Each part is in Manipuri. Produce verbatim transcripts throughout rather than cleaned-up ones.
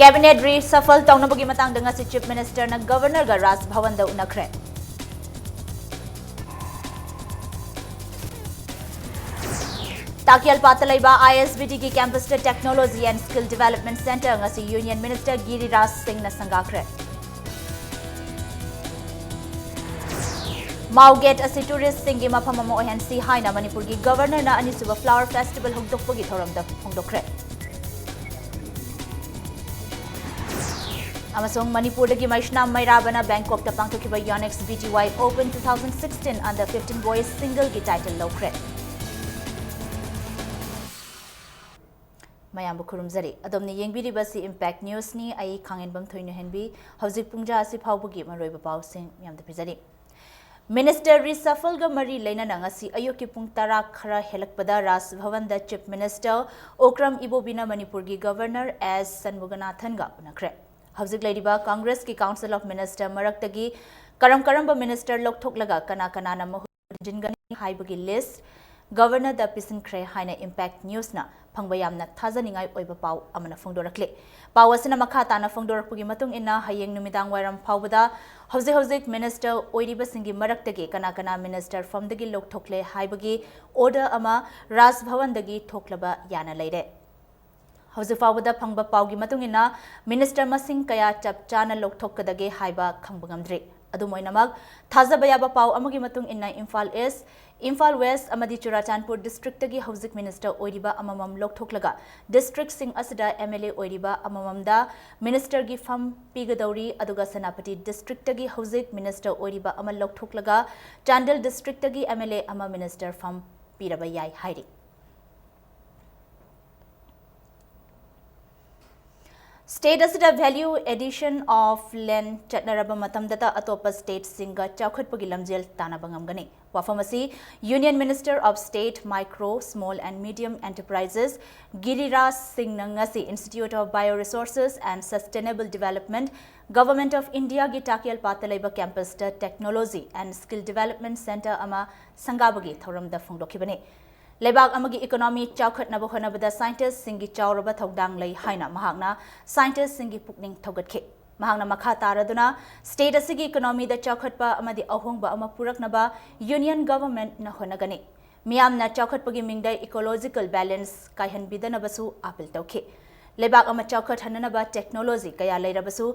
Cabinet reshuffle ꯇꯧꯅꯕꯒꯤ ꯃꯇꯥꯡꯗ ꯉꯁꯤ Chief Minister ꯅ Governor ꯒ Raj Bhavan ꯗ ꯎꯅꯈ꯭ꯔꯦ꯫ ꯇꯥꯀꯤꯌꯜ ꯄꯥꯠꯇ ꯂꯩꯕ I S B D ꯒꯤ campus ꯇ Technology and Skill Development Center ꯉꯁꯤ Union Minister ꯒꯤꯔꯤꯔꯥꯖ ꯁꯤꯡꯅ ꯁꯪꯒꯥꯈ꯭ꯔꯦ꯫ ꯃꯥꯎ ꯒꯦꯠ ꯑꯁꯤ tourist ꯁꯤꯡꯒꯤ ꯃꯐꯝ ꯑꯃ ꯑꯣꯏꯍꯟꯁꯤ ꯍꯥꯏꯅ ꯃꯅꯤꯄꯨꯔꯒꯤ Governor ꯅ ꯑꯅꯤꯁꯨꯕ Flower Festival ꯍꯧꯗꯣꯛꯄꯒꯤ ꯊꯧꯔꯝꯗ ꯐꯣꯡꯗꯣꯛꯈ꯭ꯔꯦ꯫ ꯑꯃꯁꯨꯡ ꯃꯅꯤꯄꯨꯔꯗꯒꯤ ꯃꯩꯁꯅꯥꯝ ꯃꯩꯔꯥꯕꯅ ꯕꯦꯡꯀꯣꯛꯇ ꯄꯥꯡꯊꯣꯛꯈꯤꯕ Yonex B T Y Open two thousand sixteen Under fifteen Boys Single ꯒꯤ title ꯂꯧꯈ꯭ꯔꯦ꯫ ꯃꯌꯥꯝꯕꯨ ꯈꯨꯔꯨꯝꯖꯔꯤ꯫ ꯑꯗꯣꯝꯅ ꯌꯦꯡꯕꯤꯔꯤꯕꯁꯤ Impact News ꯅꯤ꯫ ꯑꯩ ꯈꯥꯡꯉꯦꯟꯕꯝ ꯊꯣꯏꯅꯍꯦꯟꯕꯤ꯫ ꯍꯧꯖꯤꯛ ꯄꯨꯡꯖꯥ ꯑꯁꯤ ꯐꯥꯎꯕꯒꯤ ꯃꯔꯨꯑꯣꯏꯕ ꯄꯥꯎꯁꯤꯡ ꯃꯌꯥꯝꯗ ꯄꯤꯖꯔꯤ꯫ Minister reshuffle ꯒ ꯃꯔꯤ ꯂꯩꯅꯅ ꯉꯁꯤ ꯑꯌꯨꯛꯀꯤ ꯄꯨꯡ ꯇꯔꯥ ꯈꯔ ꯍꯦꯜꯂꯛꯄꯗ ꯔꯥꯖ ꯚꯕꯟꯗ Chief Minister ꯑꯣꯀ꯭ꯔꯝ ꯏꯕꯣꯕꯤꯅ ꯃꯅꯤꯄꯨꯔꯒꯤ Governor S ꯁꯟꯃꯨꯒꯅꯥꯊꯟꯒ ꯎꯅꯈ꯭ꯔꯦ꯫ ꯍꯧꯖꯤꯛ ꯂꯩꯔꯤꯕ Congress ꯀꯤ Council of Minister ꯃꯔꯛꯇꯒꯤ ꯀꯔꯝ ꯀꯔꯝꯕ minister ꯂꯧꯊꯣꯛꯂꯒ ꯀꯅꯥ ꯀꯅꯥꯅ ꯃꯍꯨꯠ ꯁꯤꯟꯒꯅꯤ ꯍꯥꯏꯕꯒꯤ list Governor ꯗ ꯄꯤꯁꯤꯟꯈ꯭ꯔꯦ ꯍꯥꯏꯅ Impact News ꯅ ꯐꯪꯕ ꯌꯥꯝꯅ ꯊꯥꯖꯅꯤꯡꯉꯥꯏ ꯑꯣꯏꯕ ꯄꯥꯎ ꯑꯃꯅ ꯐꯣꯡꯗꯣꯔꯛꯂꯤ꯫ ꯄꯥꯎ ꯑꯁꯤꯅ ꯃꯈꯥ ꯇꯥꯅ ꯐꯣꯡꯗꯣꯔꯛꯄꯒꯤ ꯃꯇꯨꯡ ꯏꯟꯅ, ꯍꯌꯦꯡ ꯅꯨꯃꯤꯗꯥꯡ ꯋꯥꯏꯔꯝ ꯐꯥꯎꯕꯗ ꯍꯧꯖꯤꯛ ꯍꯧꯖꯤꯛ minister ꯑꯣꯏꯔꯤꯕꯁꯤꯡꯒꯤ ꯃꯔꯛꯇꯒꯤ ꯀꯅꯥ ꯀꯅꯥ minister ꯐꯝꯗꯒꯤ ꯂꯧꯊꯣꯛꯂꯦ ꯍꯥꯏꯕꯒꯤ order ꯑꯃ ꯔꯥꯖ ꯚꯕꯟꯗꯒꯤ ꯊꯣꯛꯂꯕ ꯌꯥꯅ ꯂꯩꯔꯦ꯫ ꯍꯧꯖꯤꯛ ꯐꯥꯎꯕꯗ ꯐꯪꯕ ꯄꯥꯎꯒꯤ ꯃꯇꯨꯡ ꯏꯟꯅ, minister ꯃꯁꯤꯡ ꯀꯌꯥ ꯆꯞ ꯆꯥꯅ ꯂꯧꯊꯣꯛꯀꯗꯒꯦ ꯍꯥꯏꯕ ꯈꯪꯕ ꯉꯝꯗ꯭ꯔꯤ꯫ ꯑꯗꯨꯝ ꯑꯣꯏꯅꯃꯛ, ꯊꯥꯖꯕ ꯌꯥꯕ ꯄꯥꯎ ꯑꯃꯒꯤ ꯃꯇꯨꯡ ꯏꯟꯅ, ꯏꯝꯐꯥꯜ East, ꯏꯝꯐꯥꯜ West ꯑꯃꯗꯤ ꯆꯨꯔꯥꯆꯥꯟꯄꯨꯔ district ꯇꯒꯤ ꯍꯧꯖꯤꯛ minister ꯑꯣꯏꯔꯤꯕ ꯑꯃꯃꯝ ꯂꯧꯊꯣꯛꯂꯒ, district ꯁꯤꯡ ꯑꯁꯤꯗ M L A ꯑꯣꯏꯔꯤꯕ ꯑꯃꯃꯝꯗ minister ꯒꯤ ꯐꯝ ꯄꯤꯒꯗꯧꯔꯤ, ꯑꯗꯨꯒ ꯁꯦꯅꯥꯄꯇꯤ district ꯇꯒꯤ ꯍꯧꯖꯤꯛ minister ꯑꯣꯏꯔꯤꯕ ꯑꯃ ꯂꯧꯊꯣꯛꯂꯒ, ꯆꯥꯟꯗꯦꯜ district ꯇꯒꯤ M L A ꯑꯃ minister ꯐꯝ ꯄꯤꯔꯕ ꯌꯥꯏ ꯍꯥꯏꯔꯤ꯫ State ꯑꯁꯤꯗ value addition of land ꯆꯠꯅꯔꯕ ꯃꯇꯝꯗꯇ ꯑꯇꯣꯞꯄ state ꯁꯤꯡꯒ ꯆꯥꯎꯈꯠꯄꯒꯤ ꯂꯝꯖꯦꯜ ꯇꯥꯟꯅꯕ ꯉꯝꯒꯅꯤ꯫ ꯋꯥꯐꯝ ꯑꯁꯤ Union Minister of State Micro, Small and Medium Enterprises ꯒꯤꯔꯤꯔꯥꯖ ꯁꯤꯡꯅ ꯉꯁꯤ Institute of Bioresources and Sustainable Development, Government of India ꯒꯤ ꯇꯥꯀꯤꯌꯜ ꯄꯥꯠꯇ ꯂꯩꯕ campus ꯇ Technology and Skill Development Center ꯑꯃ ꯁꯪꯒꯥꯕꯒꯤ ꯊꯧꯔꯝꯗ ꯐꯣꯡꯗꯣꯛꯈꯤꯕꯅꯤ꯫ ꯂꯩꯕꯥꯛ ꯑꯃꯒꯤ economy ꯆꯥꯎꯈꯠꯅꯕ ꯍꯣꯠꯅꯕꯗ scientistꯁꯤꯡꯒꯤ ꯆꯥꯎꯔꯕ ꯊꯧꯗꯥꯡ ꯂꯩ ꯍꯥꯏꯅ ꯃꯍꯥꯛꯅ scientistꯁꯤꯡꯒꯤ ꯄꯨꯛꯅꯤꯡ ꯊꯧꯒꯠꯈꯤ꯫ ꯃꯍꯥꯛꯅ ꯃꯈꯥ ꯇꯥꯔꯗꯨꯅ state ꯑꯁꯤꯒꯤ economyꯗ ꯆꯥꯎꯈꯠꯄ ꯑꯃꯗꯤ ꯑꯍꯣꯡꯕ ꯑꯃ ꯄꯨꯔꯛꯅꯕ union governmentꯅ ꯍꯣꯠꯅꯒꯅꯤ꯫ ꯃꯤꯌꯥꯝꯅ ꯆꯥꯎꯈꯠꯄꯒꯤ ꯃꯤꯡꯗ ecological balance ꯀꯥꯏꯍꯟꯕꯤꯗꯅꯕꯁꯨ appeal ꯇꯧꯈꯤ꯫ ꯂꯩꯕꯥꯛ ꯑꯃ ꯆꯥꯎꯈꯠꯍꯟꯅꯅꯕ technology ꯀꯌꯥ ꯂꯩꯔꯕꯁꯨ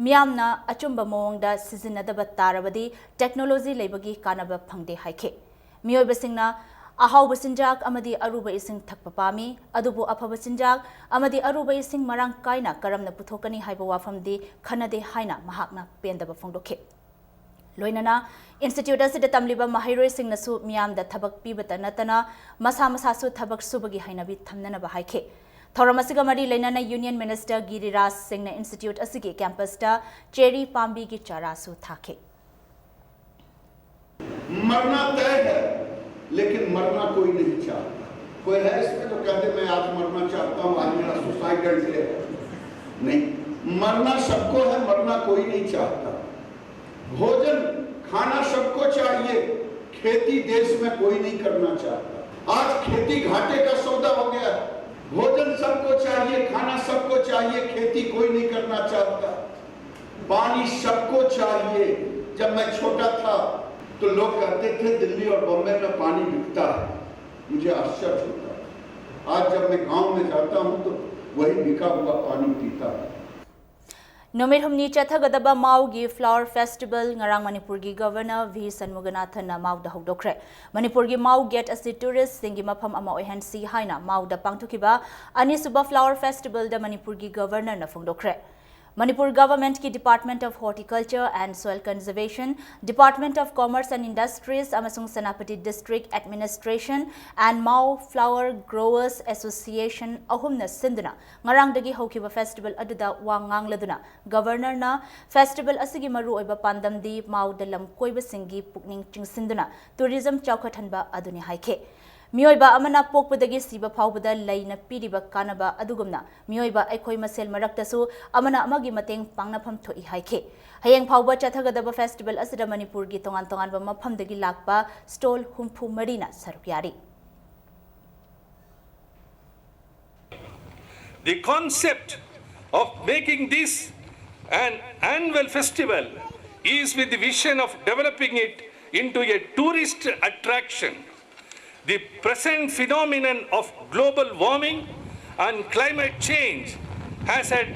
ꯃꯤꯌꯥꯝꯅ ꯑꯆꯨꯝꯕ ꯃꯑꯣꯡꯗ ꯁꯤꯖꯤꯟꯅꯗꯕ ꯇꯥꯔꯕꯗꯤ technology ꯂꯩꯕꯒꯤ ꯀꯥꯟꯅꯕ ꯐꯪꯗꯦ ꯍꯥꯏꯈꯤ꯫ ꯃꯤꯑꯣꯏꯕꯁꯤꯡꯅ ꯑꯍꯥꯎꯕ ꯆꯤꯟꯖꯥꯛ ꯑꯃꯗꯤ ꯑꯔꯨꯕ ꯏꯁꯤꯡ ꯊꯛꯄ ꯄꯥꯝꯃꯤ, ꯑꯗꯨꯕꯨ ꯑꯐꯕ ꯆꯤꯟꯖꯥꯛ ꯑꯃꯗꯤ ꯑꯔꯨꯕ ꯏꯁꯤꯡ ꯃꯔꯥꯡ ꯀꯥꯏꯅ ꯀꯔꯝꯅ ꯄꯨꯊꯣꯛꯀꯅꯤ ꯍꯥꯏꯕ ꯋꯥꯐꯝꯗꯤ ꯈꯟꯅꯗꯦ ꯍꯥꯏꯅ ꯃꯍꯥꯛꯅ ꯄꯦꯟꯗꯕ ꯐꯣꯡꯗꯣꯛꯈꯤ꯫ ꯂꯣꯏꯅꯅ institute ꯑꯁꯤꯗ ꯇꯝꯂꯤꯕ ꯃꯍꯩꯔꯣꯏꯁꯤꯡꯅꯁꯨ ꯃꯤꯌꯥꯝꯗ ꯊꯕꯛ ꯄꯤꯕꯇ ꯅꯠꯇꯅ ꯃꯁꯥ ꯃꯁꯥꯁꯨ ꯊꯕꯛ ꯁꯨꯕꯒꯤ ꯍꯩꯅꯕꯤ ꯊꯝꯅꯅꯕ ꯍꯥꯏꯈꯤ꯫ ꯊꯧꯔꯝ ꯑꯁꯤꯒ ꯃꯔꯤ ꯂꯩꯅꯅ union minister ꯒꯤꯔꯤꯔꯥꯖ ꯁꯤꯡꯅ institute ꯑꯁꯤꯒꯤ campusꯇ cherry ꯄꯥꯝꯕꯤꯒꯤ ꯆꯥꯔꯥꯁꯨ ꯊꯥꯈꯤ꯫ मरना तय है, लेकिन मरना कोई नहीं चाहता। कोई है इसमें तो कहते, मैं आज मरना चाहता हूं, आज मेरा suicidal day है? नहीं, मरना सबको है, मरना कोई नहीं चाहता। भोजन खाना सबको चाहिए, खेती देश में कोई नहीं करना चाहता। आज खेती घाटे का सौदा हो गया है। भोजन सबको चाहिए, खाना सबको चाहिए, खेती कोई नहीं करना चाहता। पानी सबको चाहिए। जब मैं छोटा था तो लोग कहते थे, दिल्ली और बॉम्बे में पानी बिकता है। मुझे आश्चर्य होता है। आज जब मैं गांव में जाता हूं तो वही बिका हुआ पानी पीता हूं। ꯅꯨꯃꯤꯠ ꯍꯨꯝꯅꯤ ꯆꯠꯊꯒꯗꯕ ꯃꯥꯎꯒꯤ flower festival ꯉꯔꯥꯡ ꯃꯅꯤꯄꯨꯔꯒꯤ Governor ꯚꯤ ꯁꯟꯃꯨꯒꯅꯥꯊꯟꯅ ꯃꯥꯎꯗ ꯍꯧꯗꯣꯛꯈ꯭ꯔꯦ꯫ ꯃꯅꯤꯄꯨꯔꯒꯤ ꯃꯥꯎ gate ꯑꯁꯤ touristꯁꯤꯡꯒꯤ ꯃꯐꯝ ꯑꯃ ꯑꯣꯏꯍꯟꯁꯤ ꯍꯥꯏꯅ ꯃꯥꯎꯗ ꯄꯥꯡꯊꯣꯛꯈꯤꯕ ꯑꯅꯤꯁꯨꯕ flower festivalꯗ ꯃꯅꯤꯄꯨꯔꯒꯤ Governorꯅ ꯐꯣꯡꯗꯣꯛꯈ꯭ꯔꯦ꯫ Manipur governmentꯀꯤ Department of Horticulture and Soil Conservation, Department of Commerce and Industries ꯑꯃꯁꯨꯡ Senapati District Administration and Mao Flower Growers Association ꯑꯍꯨꯝꯅ ꯁꯤꯟꯗꯨꯅ ꯉꯔꯥꯡꯗꯒꯤ ꯍꯧꯈꯤꯕ festival ꯑꯗꯨꯗ ꯋꯥ ꯉꯥꯡꯂꯗꯨꯅ Governorꯅ festival ꯑꯁꯤꯒꯤ ꯃꯔꯨꯑꯣꯏꯕ ꯄꯥꯟꯗꯝꯗꯤ ꯃꯥꯎꯗ ꯂꯝ ꯀꯣꯏꯕꯁꯤꯡꯒꯤ ꯄꯨꯛꯅꯤꯡ ꯆꯤꯡꯁꯤꯟꯗꯨꯅ tourism ꯆꯥꯎꯈꯠꯍꯟꯕ ꯑꯗꯨꯅꯤ ꯍꯥꯏꯈꯤ꯫ ꯃꯤꯑꯣꯏꯕ ꯑꯃꯅ ꯄꯣꯛꯄꯗꯒꯤ ꯁꯤꯕ ꯐꯥꯎꯕꯗ ꯂꯩꯅ ꯄꯤꯔꯤꯕ ꯀꯥꯟꯅꯕ ꯑꯗꯨꯒꯨꯝꯅ ꯃꯤꯑꯣꯏꯕ ꯑꯩꯈꯣꯏ ꯃꯁꯦꯜ ꯃꯔꯛꯇꯁꯨ ꯑꯃꯅ ꯑꯃꯒꯤ ꯃꯇꯦꯡ ꯄꯥꯡꯅꯐꯝ ꯊꯣꯛꯏ ꯍꯥꯏꯈꯤ꯫ ꯍꯌꯦꯡ ꯐꯥꯎꯕ ꯆꯠꯊꯒꯗꯕ festival ꯑꯁꯤꯗ ꯃꯅꯤꯄꯨꯔꯒꯤ ꯇꯣꯉꯥꯟ ꯇꯣꯉꯥꯟꯕ ꯃꯐꯝꯗꯒꯤ ꯂꯥꯛꯄ stall ꯍꯨꯝꯐꯨ ꯃꯔꯤꯅ ꯁꯔꯨꯛ ꯌꯥꯔꯤ꯫ The concept of making this an annual festival is with the vision of developing it into a tourist attraction. The present phenomenon of global warming and climate change has had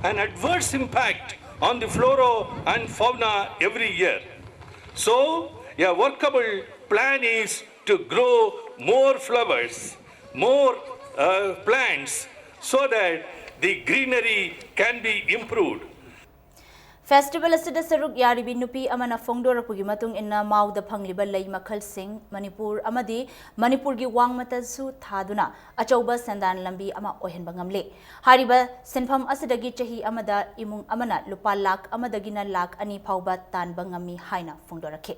an adverse impact on the flora and fauna every year. So, a workable plan is to grow more flowers, more uh, plants, so that the greenery can be improved. Festival ꯑꯁꯤꯗ ꯁꯔꯨꯛ ꯌꯥꯔꯤꯕꯤ ꯅꯨꯄꯤ ꯑꯃꯅ ꯐꯣꯡꯗꯣꯔꯛꯄꯒꯤ ꯃꯇꯨꯡ ꯏꯟꯅ, ꯃꯥꯎꯗ ꯐꯪꯂꯤꯕ ꯂꯩ ꯃꯈꯜꯁꯤꯡ ꯃꯅꯤꯄꯨꯔ ꯑꯃꯗꯤ ꯃꯅꯤꯄꯨꯔꯒꯤ ꯋꯥꯡꯃꯇꯁꯨ ꯊꯥꯗꯨꯅ ꯑꯆꯧꯕ ꯁꯦꯟꯗꯥꯟ ꯂꯝꯕꯤ ꯑꯃ ꯑꯣꯏꯍꯟꯕ ꯉꯝꯂꯦ꯫ ꯍꯥꯏꯔꯤꯕ ꯁꯤꯟꯐꯝ ꯑꯁꯤꯗꯒꯤ ꯆꯍꯤ ꯑꯃꯗ ꯏꯃꯨꯡ ꯑꯃꯅ ꯂꯨꯄꯥ ꯂꯥꯈ ꯑꯃꯗꯒꯤꯅ ꯂꯥꯈ ꯑꯅꯤ ꯐꯥꯎꯕ ꯇꯥꯟꯕ ꯉꯝꯃꯤ ꯍꯥꯏꯅ ꯐꯣꯡꯗꯣꯔꯛꯈꯤ꯫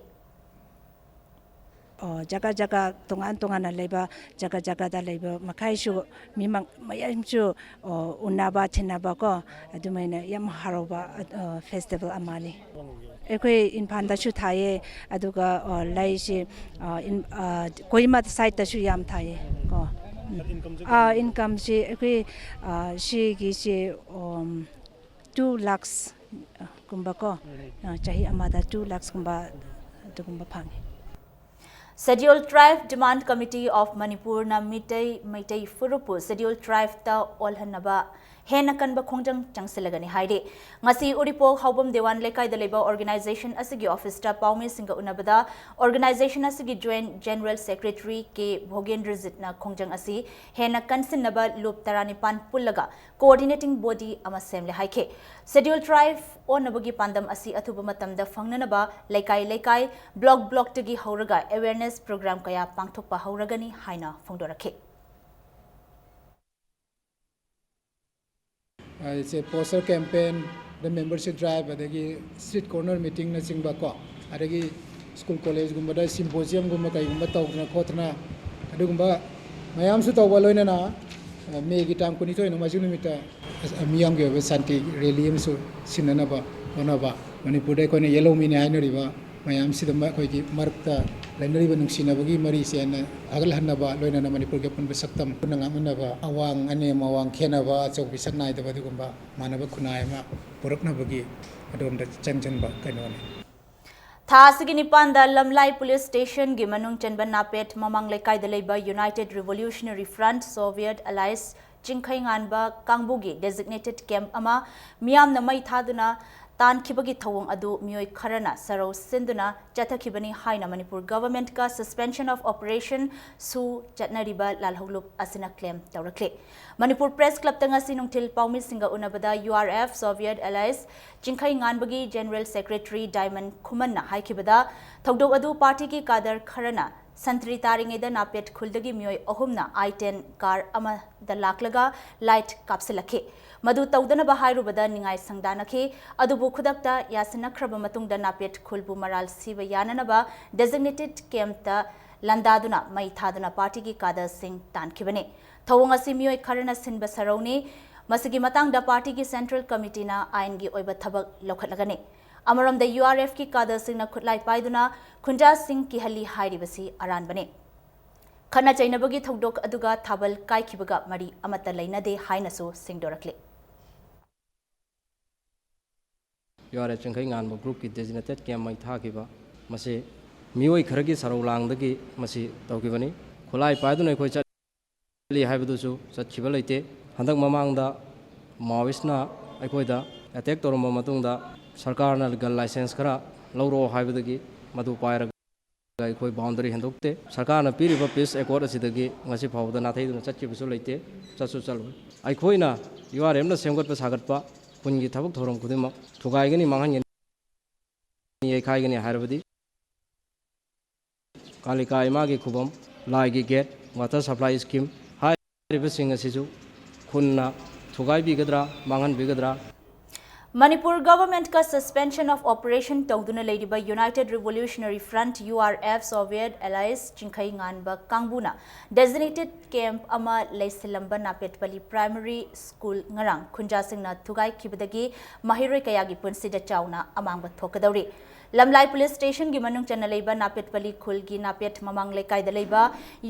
ꯑꯣ, ꯖꯒꯥ ꯖꯒꯥ ꯇꯣꯉꯥꯟ ꯇꯣꯉꯥꯟꯅ ꯂꯩꯕ, ꯖꯒꯥ ꯖꯒꯥꯗ ꯂꯩꯕ ꯃꯈꯩꯁꯨ, ꯃꯤ ꯃ-, ꯃꯌꯥꯝꯁꯨ, ꯑꯣ, ꯎꯅꯕ ꯊꯦꯡꯅꯕ ꯀꯣ, ꯑꯗꯨꯃꯥꯏꯅ ꯌꯥꯝ ꯍꯔꯥꯎꯕ, ꯑ, ꯐꯦꯁꯇꯤꯚꯦꯜ ꯑꯃꯅꯤ꯫ ꯑꯩꯈꯣꯏ ꯏꯝꯐꯥꯜꯗꯁꯨ ꯊꯥꯏꯌꯦ, ꯑꯗꯨꯒ, ꯑꯣ, ꯂꯩꯁꯤ, ꯑ, ꯏꯝ-, ꯑ, ꯀꯣꯍꯤꯃꯥ ꯁꯥꯏꯠꯇꯁꯨ ꯌꯥꯝ ꯊꯥꯏꯌꯦ ꯀꯣ꯫ ꯎꯝ꯫ ꯑ, ꯏꯟꯀꯝꯁꯤ ꯑꯩꯈꯣꯏ, ꯑ, ꯁꯤꯒꯤꯁꯤ, ꯎꯝ, two lakhs ꯀꯨꯝꯕ ꯀꯣ, ꯑ, ꯆꯍꯤ ꯑꯃꯗ two lakhs ꯀꯨꯝꯕ ꯑꯗꯨꯒꯨꯝꯕ ꯐꯪꯉꯤ꯫ Scheduled Tribe Demand Committee of ꯃꯅꯤꯄꯨꯔꯅ ꯃꯤꯇꯩ ꯃꯩꯇꯩ ꯐꯨꯔꯨꯞꯄꯨ Scheduled Tribeꯇ ꯑꯣꯜꯍꯟꯅꯕ ꯍꯦꯟꯅ ꯀꯟꯕ ꯈꯣꯡꯖꯪ ꯆꯪꯁꯤꯜꯂꯒꯅꯤ ꯍꯥꯏꯔꯤ꯫ ꯉꯁꯤ ꯎꯔꯤꯄꯣꯛ ꯍꯥꯎꯕꯝ ꯗꯦꯋꯥꯟ ꯂꯩꯀꯥꯏꯗ ꯂꯩꯕ organization ꯑꯁꯤꯒꯤ officeꯇ ꯄꯥꯎꯃꯤꯁꯤꯡꯒ ꯎꯅꯕꯗ organization ꯑꯁꯤꯒꯤ Joint General Secretary ꯀꯦ ꯚꯣꯒꯦꯟꯗ꯭ꯔꯖꯤꯠꯅ ꯈꯣꯡꯖꯪ ꯑꯁꯤ ꯍꯦꯟꯅ ꯀꯟꯁꯤꯟꯅꯕ ꯂꯨꯞ ꯇꯔꯥꯅꯤꯄꯥꯟ ꯄꯨꯜꯂꯒ coordinating body ꯑꯃ ꯁꯦꯝꯂꯦ ꯍꯥꯏꯈꯤ꯫ Scheduled Tribe ꯑꯣꯟꯅꯕꯒꯤ ꯄꯥꯟꯗꯝ ꯑꯁꯤ ꯑꯊꯨꯕ ꯃꯇꯝꯗ ꯐꯪꯅꯅꯕ ꯂꯩꯀꯥꯏ ꯂꯩꯀꯥꯏ, block blockꯇꯒꯤ ꯍꯧꯔꯒ awareness program ꯀꯌꯥ ꯄꯥꯡꯊꯣꯛꯄ ꯍꯧꯔꯒꯅꯤ ꯍꯥꯏꯅ ꯐꯣꯡꯗꯣꯔꯛꯈꯤ꯫ ꯑꯩꯁꯦ poster campaign, ꯑꯗꯩ membership drive, ꯑꯗꯒꯤ street corner meetingꯅꯆꯤꯡꯕ ꯀꯣ, ꯑꯗꯒꯤ school collegeꯒꯨꯝꯕꯗ symposiumꯒꯨꯝꯕ ꯀꯩꯒꯨꯝꯕ ꯇꯧꯗꯅ ꯈꯣꯠꯇꯅ ꯑꯗꯨꯒꯨꯝꯕ ꯃꯌꯥꯝꯁꯨ ꯇꯧꯕ ꯂꯣꯏꯅꯅ, ꯑ, ꯃꯦꯒꯤ ꯇꯥꯡ ꯀꯨꯟꯅꯤꯊꯣꯏ ꯅꯣꯡꯃꯥꯏꯖꯤꯡ ꯅꯨꯃꯤꯠꯇ ꯑꯁ, ꯃꯤꯌꯥꯝꯒꯤ ꯑꯣꯏꯕ ꯁꯥꯟꯇꯤ rally ꯑꯃꯁꯨ ꯁꯤꯟꯅꯅꯕ ꯍꯣꯠꯅꯕ, ꯃꯅꯤꯄꯨꯔꯗ ꯑꯩꯈꯣꯏꯅ yellow meꯅꯤ ꯍꯥꯏꯅꯔꯤꯕ ꯃꯌꯥꯝꯁꯤꯗ ꯃ-, ꯑꯩꯈꯣꯏꯒꯤ ꯃꯔꯛꯇ ꯂꯩꯅꯔꯤꯕ ꯅꯨꯡꯁꯤꯅꯕꯒꯤ ꯃꯔꯤꯁꯦ ꯍꯦꯟꯅ ꯐꯒꯠꯍꯟꯅꯕ, ꯂꯣꯏꯅꯅ ꯃꯅꯤꯄꯨꯔꯒꯤ ꯑꯄꯨꯟꯕ ꯁꯛꯇꯝ ꯄꯨꯟꯅ ꯉꯥꯛꯃꯤꯟꯅꯕ, ꯑꯋꯥꯡ ꯑꯅꯦꯝ ꯑꯋꯥꯡ ꯈꯦꯠꯅꯕ, ꯑꯆꯧ ꯄꯤꯛꯁꯛ ꯅꯥꯏꯗꯕ ꯑꯗꯨꯒꯨꯝꯕ ꯃꯥꯟꯅꯕ ꯈꯨꯟꯅꯥꯏ ꯑꯃ ꯄꯨꯔꯛꯅꯕꯒꯤ ꯑꯗꯣꯝꯗ ꯆꯪꯁꯤꯟꯕ ꯀꯩꯅꯣꯅꯤ꯫ ꯊꯥ ꯑꯁꯤꯒꯤ ꯅꯤꯄꯥꯟꯗ ꯂꯝꯂꯥꯏ ꯄꯨꯂꯤꯁ ꯁ꯭ꯇꯦꯁꯟꯒꯤ ꯃꯅꯨꯡ ꯆꯟꯕ ꯅꯥꯄꯦꯠ ꯃꯃꯥꯡ ꯂꯩꯀꯥꯏꯗ ꯂꯩꯕ United Revolutionary Front, Soviet Allies, Chingkheinganba ꯀꯥꯡꯕꯨꯒꯤ designated camp ꯑꯃ ꯃꯤꯌꯥꯝꯅ ꯃꯩ ꯊꯥꯗꯨꯅ ꯇꯥꯟꯈꯤꯕꯒꯤ ꯊꯧꯑꯣꯡ ꯑꯗꯨ ꯃꯤꯑꯣꯏ ꯈꯔꯅ ꯁꯔꯧ ꯁꯤꯟꯗꯨꯅ ꯆꯠꯊꯈꯤꯕꯅꯤ ꯍꯥꯏꯅ ꯃꯅꯤꯄꯨꯔ government ꯀ suspension of operation ꯁꯨ ꯆꯠꯅꯔꯤꯕ ꯂꯥꯜꯍꯧꯂꯨꯞ ꯑꯁꯤꯅ claim ꯇꯧꯔꯛꯂꯤ꯫ ꯃꯅꯤꯄꯨꯔ Press Club ꯇ ꯉꯁꯤ ꯅꯨꯡꯊꯤꯜ ꯄꯥꯎꯃꯤꯁꯤꯡꯒ ꯎꯅꯕꯗ U R F, Soviet Allies, ꯆꯤꯡꯈꯩꯉꯥꯟꯕꯒꯤ General Secretary ꯗꯥꯏꯃꯟ ꯈꯨꯃꯟꯅ ꯍꯥꯏꯈꯤꯕꯗ, ꯊꯧꯗꯣꯛ ꯑꯗꯨ party ꯒꯤ cadre ꯈꯔꯅ ꯁꯟꯇ꯭ꯔꯤ ꯇꯥꯔꯤꯉꯩꯗ ꯅꯥꯄꯦꯠ ꯈꯨꯜꯗꯒꯤ ꯃꯤꯑꯣꯏ ꯑꯍꯨꯝꯅ I ten car ꯑꯃꯗ ꯂꯥꯛꯂꯒ light ꯀꯥꯞꯁꯤꯜꯂꯛꯈꯤ꯫ ꯃꯗꯨ ꯇꯧꯗꯅꯕ ꯍꯥꯏꯔꯨꯕꯗ ꯅꯤꯡꯉꯥꯏ ꯁꯪꯗꯥꯅꯈꯤ꯫ ꯑꯗꯨꯕꯨ ꯈꯨꯗꯛꯇ ꯌꯥꯁꯤꯟꯅꯈ꯭ꯔꯕ ꯃꯇꯨꯡꯗ ꯅꯥꯄꯦꯠ ꯈꯨꯜꯕꯨ ꯃꯔꯥꯜ ꯁꯤꯕ ꯌꯥꯅꯅꯕ designated camp ꯇ ꯂꯥꯟꯗꯥꯗꯨꯅ ꯃꯩ ꯊꯥꯗꯨꯅ party ꯒꯤ cadre ꯁꯤꯡ ꯇꯥꯟꯈꯤꯕꯅꯤ꯫ ꯊꯧꯑꯣꯡ ꯑꯁꯤ ꯃꯤꯑꯣꯏ ꯈꯔꯅ ꯁꯤꯟꯕ ꯁꯔꯧꯅꯤ꯫ ꯃꯁꯤꯒꯤ ꯃꯇꯥꯡꯗ party ꯒꯤ central committee ꯅ ꯑꯥꯏꯟꯒꯤ ꯑꯣꯏꯕ ꯊꯕꯛ ꯂꯧꯈꯠꯂꯒꯅꯤ꯫ ꯑꯃꯔꯣꯝꯗ U R F ꯀꯤ cadre ꯁꯤꯡꯅ ꯈꯨꯠꯂꯥꯏ ꯄꯥꯏꯗꯨꯅ ꯈꯨꯟꯖꯥꯁꯤꯡ ꯀꯤꯍꯜꯂꯤ ꯍꯥꯏꯔꯤꯕꯁꯤ ꯑꯔꯥꯟꯕꯅꯤ꯫ ꯈꯠꯅ ꯆꯩꯅꯕꯒꯤ ꯊꯧꯗꯣꯛ ꯑꯗꯨꯒ ꯊꯥꯕꯜ ꯀꯥꯏꯈꯤꯕꯒ ꯃꯔꯤ ꯑꯃꯠꯇ ꯂꯩꯅꯗꯦ ꯍꯥꯏꯅꯁꯨ ꯁꯦꯡꯗꯣꯔꯛꯂꯤ꯫ U R F Chingkheinganba group ꯀꯤ designated camp ꯃꯩ ꯊꯥꯈꯤꯕ, ꯃꯁꯤ ꯃꯤꯑꯣꯏ ꯈꯔꯒꯤ ꯁꯔꯧ ꯂꯥꯡꯗꯒꯤ ꯃꯁꯤ ꯇꯧꯈꯤꯕꯅꯤ꯫ ꯈꯨꯠꯂꯥꯏ ꯄꯥꯏꯗꯨꯅ ꯑꯩꯈꯣꯏ ꯆꯠꯂꯤ ꯍꯥꯏꯕꯗꯨꯁꯨ ꯆꯠꯈꯤꯕ ꯂꯩꯇꯦ꯫ ꯍꯟꯗꯛ ꯃꯃꯥꯡꯗ Maoist ꯅ ꯑꯩꯈꯣꯏꯗ attack ꯇꯧꯔꯝꯕ ꯃꯇꯨꯡꯗ ꯁꯔꯀꯥꯔꯅ legal license ꯈꯔ ꯂꯧꯔꯛꯑꯣ ꯍꯥꯏꯕꯗꯒꯤ ꯃꯗꯨ ꯄꯥꯏꯔꯒ ꯑꯩꯈꯣꯏ boundary ꯍꯦꯟꯗꯣꯛꯇꯦ꯫ ꯁꯔꯀꯥꯔꯅ ꯄꯤꯔꯤꯕ peace accord ꯑꯁꯤꯗꯒꯤ ꯉꯁꯤ ꯐꯥꯎꯕꯗ ꯅꯥꯊꯩꯗꯨꯅ ꯆꯠꯈꯤꯕꯁꯨ ꯂꯩꯇꯦ, ꯆꯠꯁꯨ ꯆꯠꯂꯣꯏ꯫ ꯑꯩꯈꯣꯏꯅ U R F ꯅ ꯁꯦꯝꯒꯠꯄ ꯁꯥꯒꯠꯄ ꯈꯨꯟꯒꯤ ꯊꯕꯛ ꯊꯧꯔꯝ ꯈꯨꯗꯤꯡꯃꯛ ꯊꯨꯒꯥꯏꯒꯅꯤ, ꯃꯥꯡꯍꯟꯒꯅꯤ, ꯌꯩꯈꯥꯏꯒꯅꯤ ꯍꯥꯏꯔꯕꯗꯤ ꯀꯥꯂꯤꯀꯥ ꯏꯃꯥꯒꯤ ꯈꯨꯕꯝ, ꯂꯥꯏꯒꯤ gate, water supply scheme ꯍꯥꯏꯔꯤꯕꯁꯤꯡ ꯑꯁꯤꯁꯨ ꯈꯨꯟꯅ ꯊꯨꯒꯥꯏꯕꯤꯒꯗ꯭ꯔꯥ, ꯃꯥꯡꯍꯟꯕꯤꯒꯗ꯭ꯔꯥ? ꯃꯅꯤꯄꯨꯔ government ꯀ suspension of operation ꯇꯧꯗꯨꯅ ꯂꯩꯔꯤꯕ United Revolutionary Front, U R F, Soviet Allies, Chingkheinganba ꯀꯥꯡꯕꯨꯅ designated camp ꯑꯃ ꯂꯩꯁꯤꯜꯂꯝꯕ ꯅꯥꯄꯦꯠꯄꯂꯤ Primary School ꯉꯔꯥꯡ ꯈꯨꯟꯖꯥꯁꯤꯡꯅ ꯊꯨꯒꯥꯏꯈꯤꯕꯗꯒꯤ ꯃꯍꯩꯔꯣꯏ ꯀꯌꯥꯒꯤ ꯄꯨꯟꯁꯤꯗ ꯆꯥꯎꯅ ꯑꯃꯥꯡꯕ ꯊꯣꯛꯀꯗꯧꯔꯤ꯫ ꯂꯝꯂꯥꯏ ꯄꯨꯂꯤꯁ ꯁ꯭ꯇꯦꯁꯟꯒꯤ ꯃꯅꯨꯡ ꯆꯟꯅ ꯂꯩꯕ ꯅꯥꯄꯦꯠꯄꯂꯤ ꯈꯨꯜꯒꯤ ꯅꯥꯄꯦꯠ ꯃꯃꯥꯡ ꯂꯩꯀꯥꯏꯗ ꯂꯩꯕ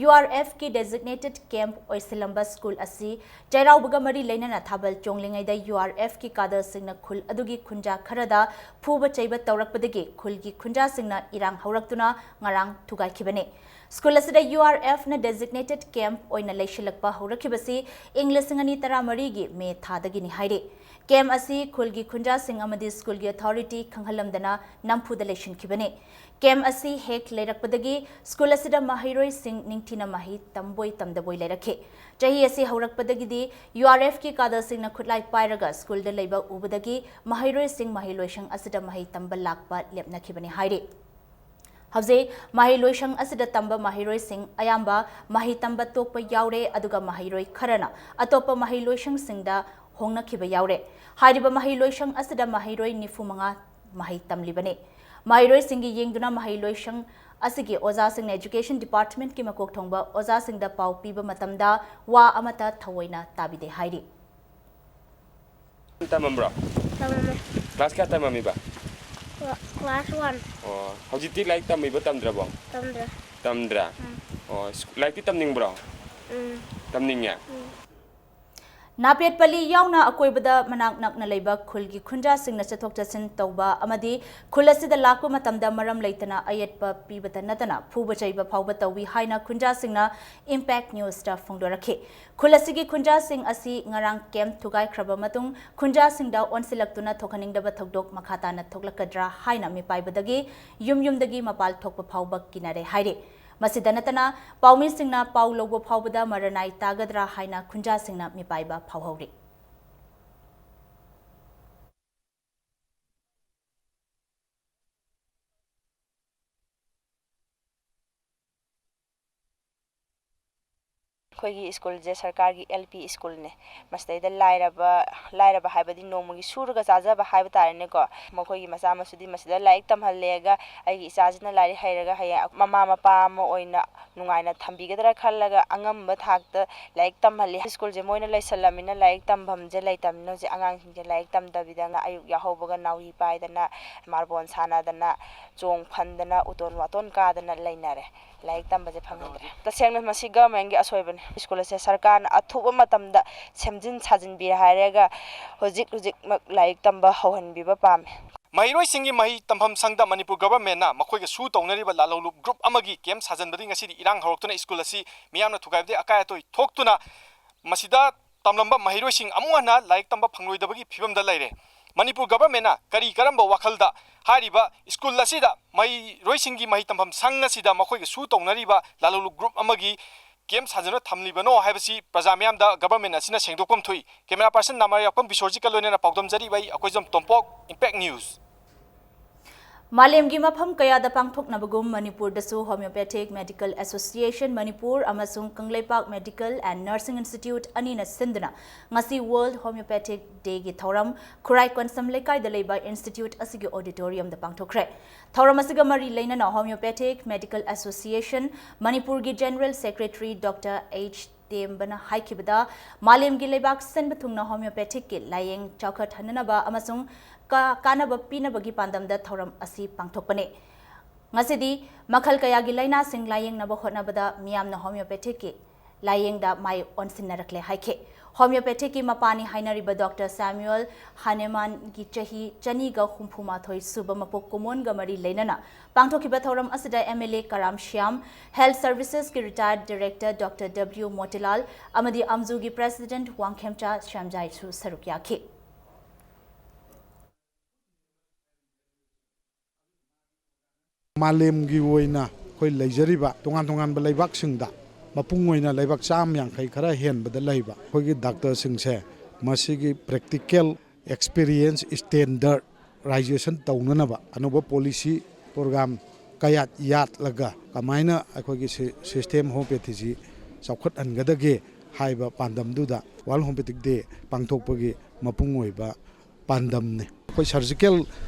ꯌꯨ ꯑꯥꯔ ꯑꯦꯐꯀꯤ ꯗꯦꯖꯤꯒꯅꯦꯇꯦꯗ ꯀꯦꯝꯞ ꯑꯣꯏꯁꯤꯜꯂꯝꯕ ꯁ꯭ꯀꯨꯜ ꯑꯁꯤ ꯆꯩꯔꯥꯎꯕꯒ ꯃꯔꯤ ꯂꯩꯅꯅ ꯊꯥꯕꯜ ꯆꯣꯡꯂꯤꯉꯩꯗ ꯌꯨ ꯑꯥꯔ ꯑꯦꯐꯀꯤ ꯀꯥꯗꯜꯁꯤꯡꯅ ꯈꯨꯜ ꯑꯗꯨꯒꯤ ꯈꯨꯟꯖꯥ ꯈꯔꯗ ꯐꯨꯕ ꯆꯩꯕ ꯇꯧꯔꯛꯄꯗꯒꯤ ꯈꯨꯜꯒꯤ ꯈꯨꯟꯖꯥꯁꯤꯡꯅ ꯏꯔꯥꯡ ꯍꯧꯔꯛꯇꯨꯅ ꯉꯔꯥꯡ ꯊꯨꯒꯥꯏꯈꯤꯕꯅꯤ꯫ ꯁ꯭ꯀꯨꯜ ꯑꯁꯤꯗ ꯌꯨ ꯑꯥꯔ ꯑꯦꯐꯅ ꯗꯦꯖꯤꯒꯅꯦꯇꯦꯗ ꯀꯦꯝꯞ ꯑꯣꯏꯅ ꯂꯩꯁꯤꯜꯂꯛꯄ ꯍꯧꯔꯛꯈꯤꯕꯁꯤ ꯏꯪ ꯂꯤꯁꯤꯡ ꯑꯅꯤ ꯇꯔꯥꯃꯔꯤꯒꯤ ꯃꯦ ꯊꯥꯗꯒꯤꯅꯤ ꯍꯥꯏꯔꯤ꯫ ꯀꯦꯝꯞ ꯑꯁꯤ ꯈꯨꯜꯒꯤ ꯈꯨꯟꯖꯥꯁꯤꯡ ꯑꯃꯗꯤ ꯁ꯭ꯀꯨꯜꯒꯤ ꯑꯣꯊꯣꯔꯤꯇꯤ ꯈꯪꯍꯜꯂꯝꯗꯅ ꯅꯝꯐꯨꯗ ꯂꯩꯁꯤꯟꯈꯤꯕꯅꯤ꯫ ꯀꯦꯝꯞ ꯑꯁꯤ ꯍꯦꯛ ꯂꯩꯔꯛꯄꯗꯒꯤ ꯁ꯭ꯀꯨꯜ ꯑꯁꯤꯗ ꯃꯍꯩꯔꯣꯏꯁꯤꯡ ꯅꯤꯡꯊꯤꯅ ꯃꯍꯩ ꯇꯝꯕꯣꯏ ꯇꯝꯗꯕꯣꯏ ꯂꯩꯔꯛꯈꯤ꯫ ꯆꯍꯤ ꯑꯁꯤ ꯍꯧꯔꯛꯄꯗꯒꯤꯗꯤ ꯌꯨ ꯑꯥꯔ ꯑꯦꯐꯀꯤ ꯀꯥꯗꯜꯁꯤꯡꯅ ꯈꯨꯠꯂꯥꯏ ꯄꯥꯏꯔꯒ ꯁ꯭ꯀꯨꯜꯗ ꯂꯩꯕ ꯎꯕꯗꯒꯤ ꯃꯍꯩꯔꯣꯏꯁꯤꯡ ꯃꯍꯩꯂꯣꯏꯁꯪ ꯑꯁꯤꯗ ꯃꯍꯩ ꯇꯝꯕ ꯂꯥꯛꯄ ꯂꯦꯞꯅꯈꯤꯕꯅꯤ ꯍꯥꯏꯔꯤ꯫ ꯍꯧꯖꯤꯛ ꯃꯍꯩꯂꯣꯏꯁꯪ ꯑꯁꯤꯗ ꯇꯝꯕ ꯃꯍꯩꯔꯣꯏꯁꯤꯡ ꯑꯌꯥꯝꯕ ꯃꯍꯩ ꯇꯝꯕ ꯇꯣꯛꯄ ꯌꯥꯎꯔꯦ, ꯑꯗꯨꯒ ꯃꯍꯩꯔꯣꯏ ꯈꯔꯅ ꯑꯇꯣꯞꯄ ꯃꯍꯩꯂꯣꯏꯁꯪꯁꯤꯡꯗ ꯍꯣꯡꯅꯈꯤꯕ ꯌꯥꯎꯔꯦ꯫ ꯍꯥꯏꯔꯤꯕ ꯃꯍꯩꯂꯣꯏꯁꯪ ꯑꯁꯤꯗ ꯃꯍꯩꯔꯣꯏ ꯅꯤꯐꯨ ꯃꯉꯥ ꯃꯍꯩ ꯇꯝꯂꯤꯕꯅꯤ꯫ ꯃꯍꯩꯔꯣꯏꯁꯤꯡꯒꯤ ꯌꯦꯡꯗꯨꯅ ꯃꯍꯩꯂꯣꯏꯁꯪ ꯑꯁꯤꯒꯤ ꯑꯣꯖꯥꯁꯤꯡꯅ ꯏꯖꯨꯀꯦꯁꯟ ꯗꯤꯄꯥꯔꯠꯃꯦꯟꯠꯀꯤ ꯃꯀꯣꯛ ꯊꯣꯡꯕ ꯑꯣꯖꯥꯁꯤꯡꯗ ꯄꯥꯎ ꯄꯤꯕ ꯃꯇꯝꯗ ꯋꯥ ꯑꯃꯠꯇ ꯊꯑꯣꯏꯅ ꯇꯥꯕꯤꯗꯦ ꯍꯥꯏꯔꯤ꯫ ꯇꯝꯃꯝꯕ꯭ꯔꯣ? ꯇꯝꯃꯝꯃꯦ꯫ ꯀ꯭ꯂꯥꯁ ꯀꯌꯥ ꯇꯝꯃꯝꯃꯤꯕ? ꯀ꯭ꯂꯥ-, ꯀ꯭ꯂꯥꯁ ꯋꯥꯟ꯫ ꯑꯣ, ꯍꯧꯖꯤꯛꯇꯤ ꯂꯥꯏꯔꯤꯛ ꯇꯝꯃꯤꯕꯣ, ꯇꯝꯗ꯭ꯔꯕꯣ? ꯇꯝꯗ꯭ꯔꯦ꯫ ꯇꯝꯗ꯭ꯔꯦ? ꯎꯝ꯫ ꯑꯣ, ꯁ꯭ꯀꯨ-, ꯂꯥꯏꯔꯤꯛꯇꯤ ꯇꯝꯅꯤꯡꯕ꯭ꯔꯣ? ꯎꯝ꯫ ꯇꯝꯅꯤꯡꯉꯦ? ꯎꯝ꯫ ꯅꯥꯄꯦꯠꯄꯂꯤ ꯌꯥꯎꯅ ꯑꯀꯣꯏꯕꯗ ꯃꯅꯥꯛ ꯅꯛꯅ ꯂꯩꯕ ꯈꯨꯜꯒꯤ ꯈꯨꯟꯖꯥꯁꯤꯡꯅ ꯆꯠꯊꯣꯛ ꯆꯠꯁꯤꯟ ꯇꯧꯕ ꯑꯃꯗꯤ ꯈꯨꯜ ꯑꯁꯤꯗ ꯂꯥꯛꯄ ꯃꯇꯝꯗ ꯃꯔꯝ ꯂꯩꯇꯅ ꯑꯌꯦꯠꯄ ꯄꯤꯕꯇ ꯅꯠꯇꯅ ꯐꯨꯕ ꯆꯩꯕ ꯐꯥꯎꯕ ꯇꯧꯏ ꯍꯥꯏꯅ ꯈꯨꯟꯖꯥꯁꯤꯡꯅ ꯏꯝꯄꯦꯛ ꯅ꯭ꯌꯨꯁꯇ ꯐꯣꯡꯗꯣꯔꯛꯈꯤ꯫ ꯈꯨꯜ ꯑꯁꯤꯒꯤ ꯈꯨꯟꯖꯥꯁꯤꯡ ꯑꯁꯤ ꯉꯔꯥꯡ ꯀꯦꯝꯞ ꯊꯨꯒꯥꯏꯈ꯭ꯔꯕ ꯃꯇꯨꯡ ꯈꯨꯟꯖꯥꯁꯤꯡꯗ ꯑꯣꯟꯁꯤꯜꯂꯛꯇꯨꯅ ꯊꯣꯛꯍꯟꯅꯤꯡꯗꯕ ꯊꯧꯗꯣꯛ ꯃꯈꯥ ꯇꯥꯅ ꯊꯣꯛꯂꯛꯀꯗ꯭ꯔꯥ ꯍꯥꯏꯅ ꯃꯤꯄꯥꯏꯕꯗꯒꯤ ꯌꯨꯝ ꯌꯨꯝꯗꯒꯤ ꯃꯄꯥꯜ ꯊꯣꯛꯄ ꯐꯥꯎꯕ ꯀꯤꯅꯔꯦ ꯍꯥꯏꯔꯤ꯫ ꯃꯁꯤꯗ ꯅꯠꯇꯅ ꯄꯥꯎꯃꯤꯁꯤꯡꯅ ꯄꯥꯎ ꯂꯧꯕ ꯐꯥꯎꯕꯗ ꯃꯔꯅꯥꯏ ꯇꯥꯒꯗ꯭ꯔꯥ ꯍꯥꯏꯅ ꯈꯨꯟꯖꯥꯁꯤꯡꯅ ꯃꯤꯄꯥꯏꯕ ꯐꯥꯎꯍꯧꯔꯤ꯫ ꯑꯩꯈꯣꯏꯒꯤ ꯁ꯭ꯀꯨꯜꯁꯦ ꯁꯔꯀꯥꯔꯒꯤ L P ꯁ꯭ꯀꯨꯜꯅꯦ꯫ ꯃꯁꯤꯗꯩꯗ ꯂꯥꯏꯔꯕ, ꯂꯥꯏꯔꯕ ꯍꯥꯏꯕꯗꯤ ꯅꯣꯡꯃꯒꯤ ꯁꯨꯔꯒ ꯆꯥꯖꯕ ꯍꯥꯏꯕ ꯇꯥꯔꯦꯅꯦꯀꯣ, ꯃꯈꯣꯏꯒꯤ ꯃꯆꯥ ꯃꯁꯨꯗꯤ ꯃꯁꯤꯗ ꯂꯥꯏꯔꯤꯛ ꯇꯝꯍꯜꯂꯦꯒ ꯑꯩꯒꯤ ꯏꯆꯥꯁꯤꯅ ꯂꯥꯏꯔꯤꯛ ꯍꯩꯔꯒ ꯍꯌꯦꯡ ꯃꯃꯥ ꯃꯄꯥ ꯑꯃ ꯑꯣꯏꯅ ꯅꯨꯡꯉꯥꯏꯅ ꯊꯝꯕꯤꯒꯗ꯭ꯔꯥ ꯈꯜꯂꯒ ꯑꯉꯝꯕ ꯊꯥꯛꯇ ꯂꯥꯏꯔꯤꯛ ꯇꯝꯍꯜꯂꯤ꯫ ꯁ꯭ꯀꯨꯜꯁꯦ ꯃꯣꯏꯅ ꯂꯩꯁꯜꯂꯝꯅꯤꯅ ꯂꯥꯏꯔꯤꯛ ꯇꯝꯐꯝꯁꯦ ꯂꯩꯇꯕꯅꯤꯅ ꯍꯧꯖꯤꯛ ꯑꯉꯥꯡꯁꯤꯡꯁꯦ ꯂꯥꯏꯔꯤꯛ ꯇꯝꯗꯕꯤꯗꯅ ꯑꯌꯨꯛ ꯌꯥꯍꯧꯕꯒ ꯅꯥꯎꯔꯤ ꯄꯥꯏꯗꯅ, ꯃꯥꯔꯕꯣꯜ ꯁꯥꯟꯅꯗꯅ, ꯆꯣꯡ ꯐꯟꯗꯅ, ꯎꯇꯣꯟ ꯋꯥꯇꯣꯟ ꯀꯥꯗꯅ ꯂꯩꯅꯔꯦ꯫ ꯂꯥꯏꯔꯤꯛ ꯇꯝꯕꯁꯦ ꯐꯪꯍꯟꯗ꯭ꯔꯦ꯫ ꯇꯁꯦꯡꯅ ꯃꯁꯤ ꯒꯚꯔꯟꯃꯦꯟꯒꯤ ꯑꯁꯣꯏꯕꯅꯤ꯫ ꯁ꯭ꯀꯨꯜ ꯑꯁꯦ ꯁꯔꯀꯥꯔꯅ ꯑꯊꯨꯕ ꯃꯇꯝꯗ ꯁꯦꯝꯖꯤꯟ ꯁꯥꯖꯤꯟꯕꯤꯔꯦ ꯍꯥꯏꯔꯒ ꯍꯧꯖꯤꯛ ꯍꯧꯖꯤꯛꯃꯛ ꯂꯥꯏꯔꯤꯛ ꯇꯝꯕ ꯍꯧꯍꯟꯕꯤꯕ ꯄꯥꯝꯃꯤ꯫ ꯃꯍꯩꯔꯣꯏꯁꯤꯡꯒꯤ ꯃꯍꯩ ꯇꯝꯐꯝ ꯁꯪꯗ ꯃꯅꯤꯄꯨꯔ ꯒꯚꯔꯟꯃꯦꯟꯅ ꯃꯈꯣꯏꯒ ꯁꯨ ꯇꯧꯅꯔꯤꯕ ꯂꯥꯂꯣꯡꯂꯨꯞ ꯒ꯭ꯔꯨꯞ ꯑꯃꯒꯤ ꯀꯦꯝꯞ ꯁꯥꯖꯤꯟꯕꯗꯒꯤ ꯉꯁꯤꯗꯤ ꯏꯔꯥꯡ ꯍꯧꯔꯛꯇꯨꯅ ꯁ꯭ꯀꯨꯜ ꯑꯁꯤ ꯃꯤꯌꯥꯝꯅ ꯊꯨꯒꯥꯏꯕꯗꯒꯤ ꯑꯀꯥꯏ ꯑꯇꯣꯏ ꯊꯣꯛꯇꯨꯅ ꯃꯁꯤꯗ ꯇꯝꯂꯝꯕ ꯃꯍꯩꯔꯣꯏꯁꯤꯡ ꯑꯃꯨꯛ ꯍꯟꯅ ꯂꯥꯏꯔꯤꯛ ꯇꯝꯕ ꯐꯪꯂꯣꯏꯗꯕꯒꯤ ꯐꯤꯕꯝꯗ ꯂꯩꯔꯦ꯫ ꯃꯅꯤꯄꯨꯔ ꯒꯚꯔꯟꯃꯦꯟꯅ ꯀꯔꯤ ꯀꯔꯝꯕ ꯋꯥꯈꯜꯗ ꯍꯥꯏꯔꯤꯕ ꯁ꯭ꯀꯨꯜ ꯑꯁꯤꯗ ꯃꯍꯩꯔꯣꯏꯁꯤꯡꯒꯤ ꯃꯍꯩ ꯇꯝꯐꯝ ꯁꯪ ꯑꯁꯤꯗ ꯃꯈꯣꯏꯒ ꯁꯨ ꯇꯧꯅꯔꯤꯕ ꯂꯥꯂꯣꯡꯂꯨꯞ ꯒ꯭ꯔꯨꯞ ꯑꯃꯒꯤ ꯀꯦꯝꯞ ꯁꯥꯖꯤꯟꯗꯨꯅ ꯊꯝꯂꯤꯕꯅꯣ ꯍꯥꯏꯕꯁꯤ ꯄ꯭ꯔꯖꯥ ꯃꯤꯌꯥꯝꯗ ꯒꯚꯔꯟꯃꯦꯟ ꯑꯁꯤꯅ ꯁꯦꯡꯗꯣꯛꯄ ꯑꯃ ꯊꯣꯛꯏ꯫ ꯀꯦꯃꯦꯔꯥ ꯄꯥꯔꯁꯟ ꯅꯥꯃꯔꯌꯥꯛꯄꯝ ꯕꯤꯁꯣꯔꯖꯤꯠꯀ ꯂꯣꯏꯅꯅ ꯄꯥꯎꯗꯝꯖꯔꯤꯕ ꯑꯩ ꯑꯩꯈꯣꯏꯖꯝ ꯇꯣꯝꯄꯣꯛ, ꯏꯝꯄꯦꯛ ꯅ꯭ꯌꯨꯁ꯫ ꯃꯥꯂꯦꯝꯒꯤ ꯃꯐꯝ ꯀꯌꯥꯗ ꯄꯥꯡꯊꯣꯛꯅꯕꯒꯨꯝ ꯃꯅꯤꯄꯨꯔꯗꯁꯨ Homeopathic Medical Association ꯃꯅꯤꯄꯨꯔ ꯑꯃꯁꯨꯡ Kangleipak Medical and Nursing Institute ꯑꯅꯤꯅ ꯁꯤꯟꯗꯨꯅ ꯉꯁꯤ World Homeopathic Dayꯒꯤ ꯊꯧꯔꯝ ꯈꯨꯔꯥꯏ ꯀꯣꯟꯁꯝ ꯂꯩꯀꯥꯏꯗ ꯂꯩꯕ institute ꯑꯁꯤꯒꯤ auditoriumꯗ ꯄꯥꯡꯊꯣꯛꯈ꯭ꯔꯦ꯫ ꯊꯧꯔꯝ ꯑꯁꯤꯒ ꯃꯔꯤ ꯂꯩꯅꯅ Homeopathic Medical Association ꯃꯅꯤꯄꯨꯔꯒꯤ General Secretary Doctor H ꯇꯦꯝꯕꯅ ꯍꯥꯏꯈꯤꯕꯗ, ꯃꯥꯂꯦꯝꯒꯤ ꯂꯩꯕꯥꯛ ꯁꯤꯟꯕ ꯊꯨꯡꯅ homeopathicꯀꯤ ꯂꯥꯏꯌꯦꯡ ꯆꯥꯎꯈꯠꯍꯟꯅꯅꯕ ꯑꯃꯁꯨꯡ ꯀꯥ-, ꯀꯥꯟꯅꯕ ꯄꯤꯅꯕꯒꯤ ꯄꯥꯟꯗꯝꯗ ꯊꯧꯔꯝ ꯑꯁꯤ ꯄꯥꯡꯊꯣꯛꯄꯅꯤ꯫ ꯉꯁꯤꯗꯤ ꯃꯈꯜ ꯀꯌꯥꯒꯤ ꯂꯥꯏꯅꯥꯁꯤꯡ ꯂꯥꯏꯌꯦꯡꯅꯕ ꯍꯣꯠꯅꯕꯗ ꯃꯤꯌꯥꯝꯅ homeopathicꯀꯤ ꯂꯥꯏꯌꯦꯡꯗ ꯃꯥꯏ ꯑꯣꯟꯁꯤꯟꯅꯔꯛꯂꯦ ꯍꯥꯏꯈꯤ꯫ Homeopathyꯀꯤ ꯃꯄꯥꯅꯤ ꯍꯥꯏꯅꯔꯤꯕ Doctor Samuel Hahnemannꯒꯤ ꯆꯍꯤ ꯆꯅꯤꯒ ꯍꯨꯝꯐꯨ ꯃꯥꯊꯣꯏ ꯁꯨꯕ ꯃꯄꯣꯛ ꯀꯨꯝꯑꯣꯟꯒ ꯃꯔꯤ ꯂꯩꯅꯅ ꯄꯥꯡꯊꯣꯛꯈꯤꯕ ꯊꯧꯔꯝ ꯑꯁꯤꯗ M L A Karam Shyam, Health Servicesꯀꯤ retired director Doctor W Motilal ꯑꯃꯗꯤ ꯑꯝꯖꯨꯒꯤ president ꯋꯥꯡꯈꯦꯝꯆꯥ ꯁ꯭ꯌꯥꯝꯖꯥꯏꯁꯨ ꯁꯔꯨꯛ ꯌꯥꯈꯤ꯫ ꯃꯥꯂꯦꯝꯒꯤ ꯑꯣꯏꯅ ꯑꯩꯈꯣꯏ ꯂꯩꯖꯔꯤꯕ ꯇꯣꯉꯥꯟ ꯇꯣꯉꯥꯟꯕ ꯂꯩꯕꯥꯛꯁꯤꯡꯗ ꯃꯄꯨꯡ ꯑꯣꯏꯅ ꯂꯩꯕꯥꯛ ꯆꯥꯝꯃ ꯌꯥꯡꯈꯩ ꯈꯔ ꯍꯦꯟꯕꯗ ꯂꯩꯕ ꯑꯩꯈꯣꯏꯒꯤ doctorꯁꯤꯡꯁꯦ ꯃꯁꯤꯒꯤ practical experience standardization ꯇꯧꯅꯅꯕ ꯑꯅꯧꯕ policy program ꯀꯌꯥꯠ ꯌꯥꯠꯂꯒ ꯀꯃꯥꯏꯅ ꯑꯩꯈꯣꯏꯒꯤ ꯁꯤ-, system homeopathyꯁꯤ ꯆꯥꯎꯈꯠꯍꯟꯒꯗꯒꯦ ꯍꯥꯏꯕ ꯄꯥꯟꯗꯝꯗꯨꯗ World Homeopathic Day ꯄꯥꯡꯊꯣꯛꯄꯒꯤ ꯃꯄꯨꯡ ꯑꯣꯏꯕ ꯄꯥꯟꯗꯝꯅꯤ꯫ ꯑꯩꯈꯣꯏ surgical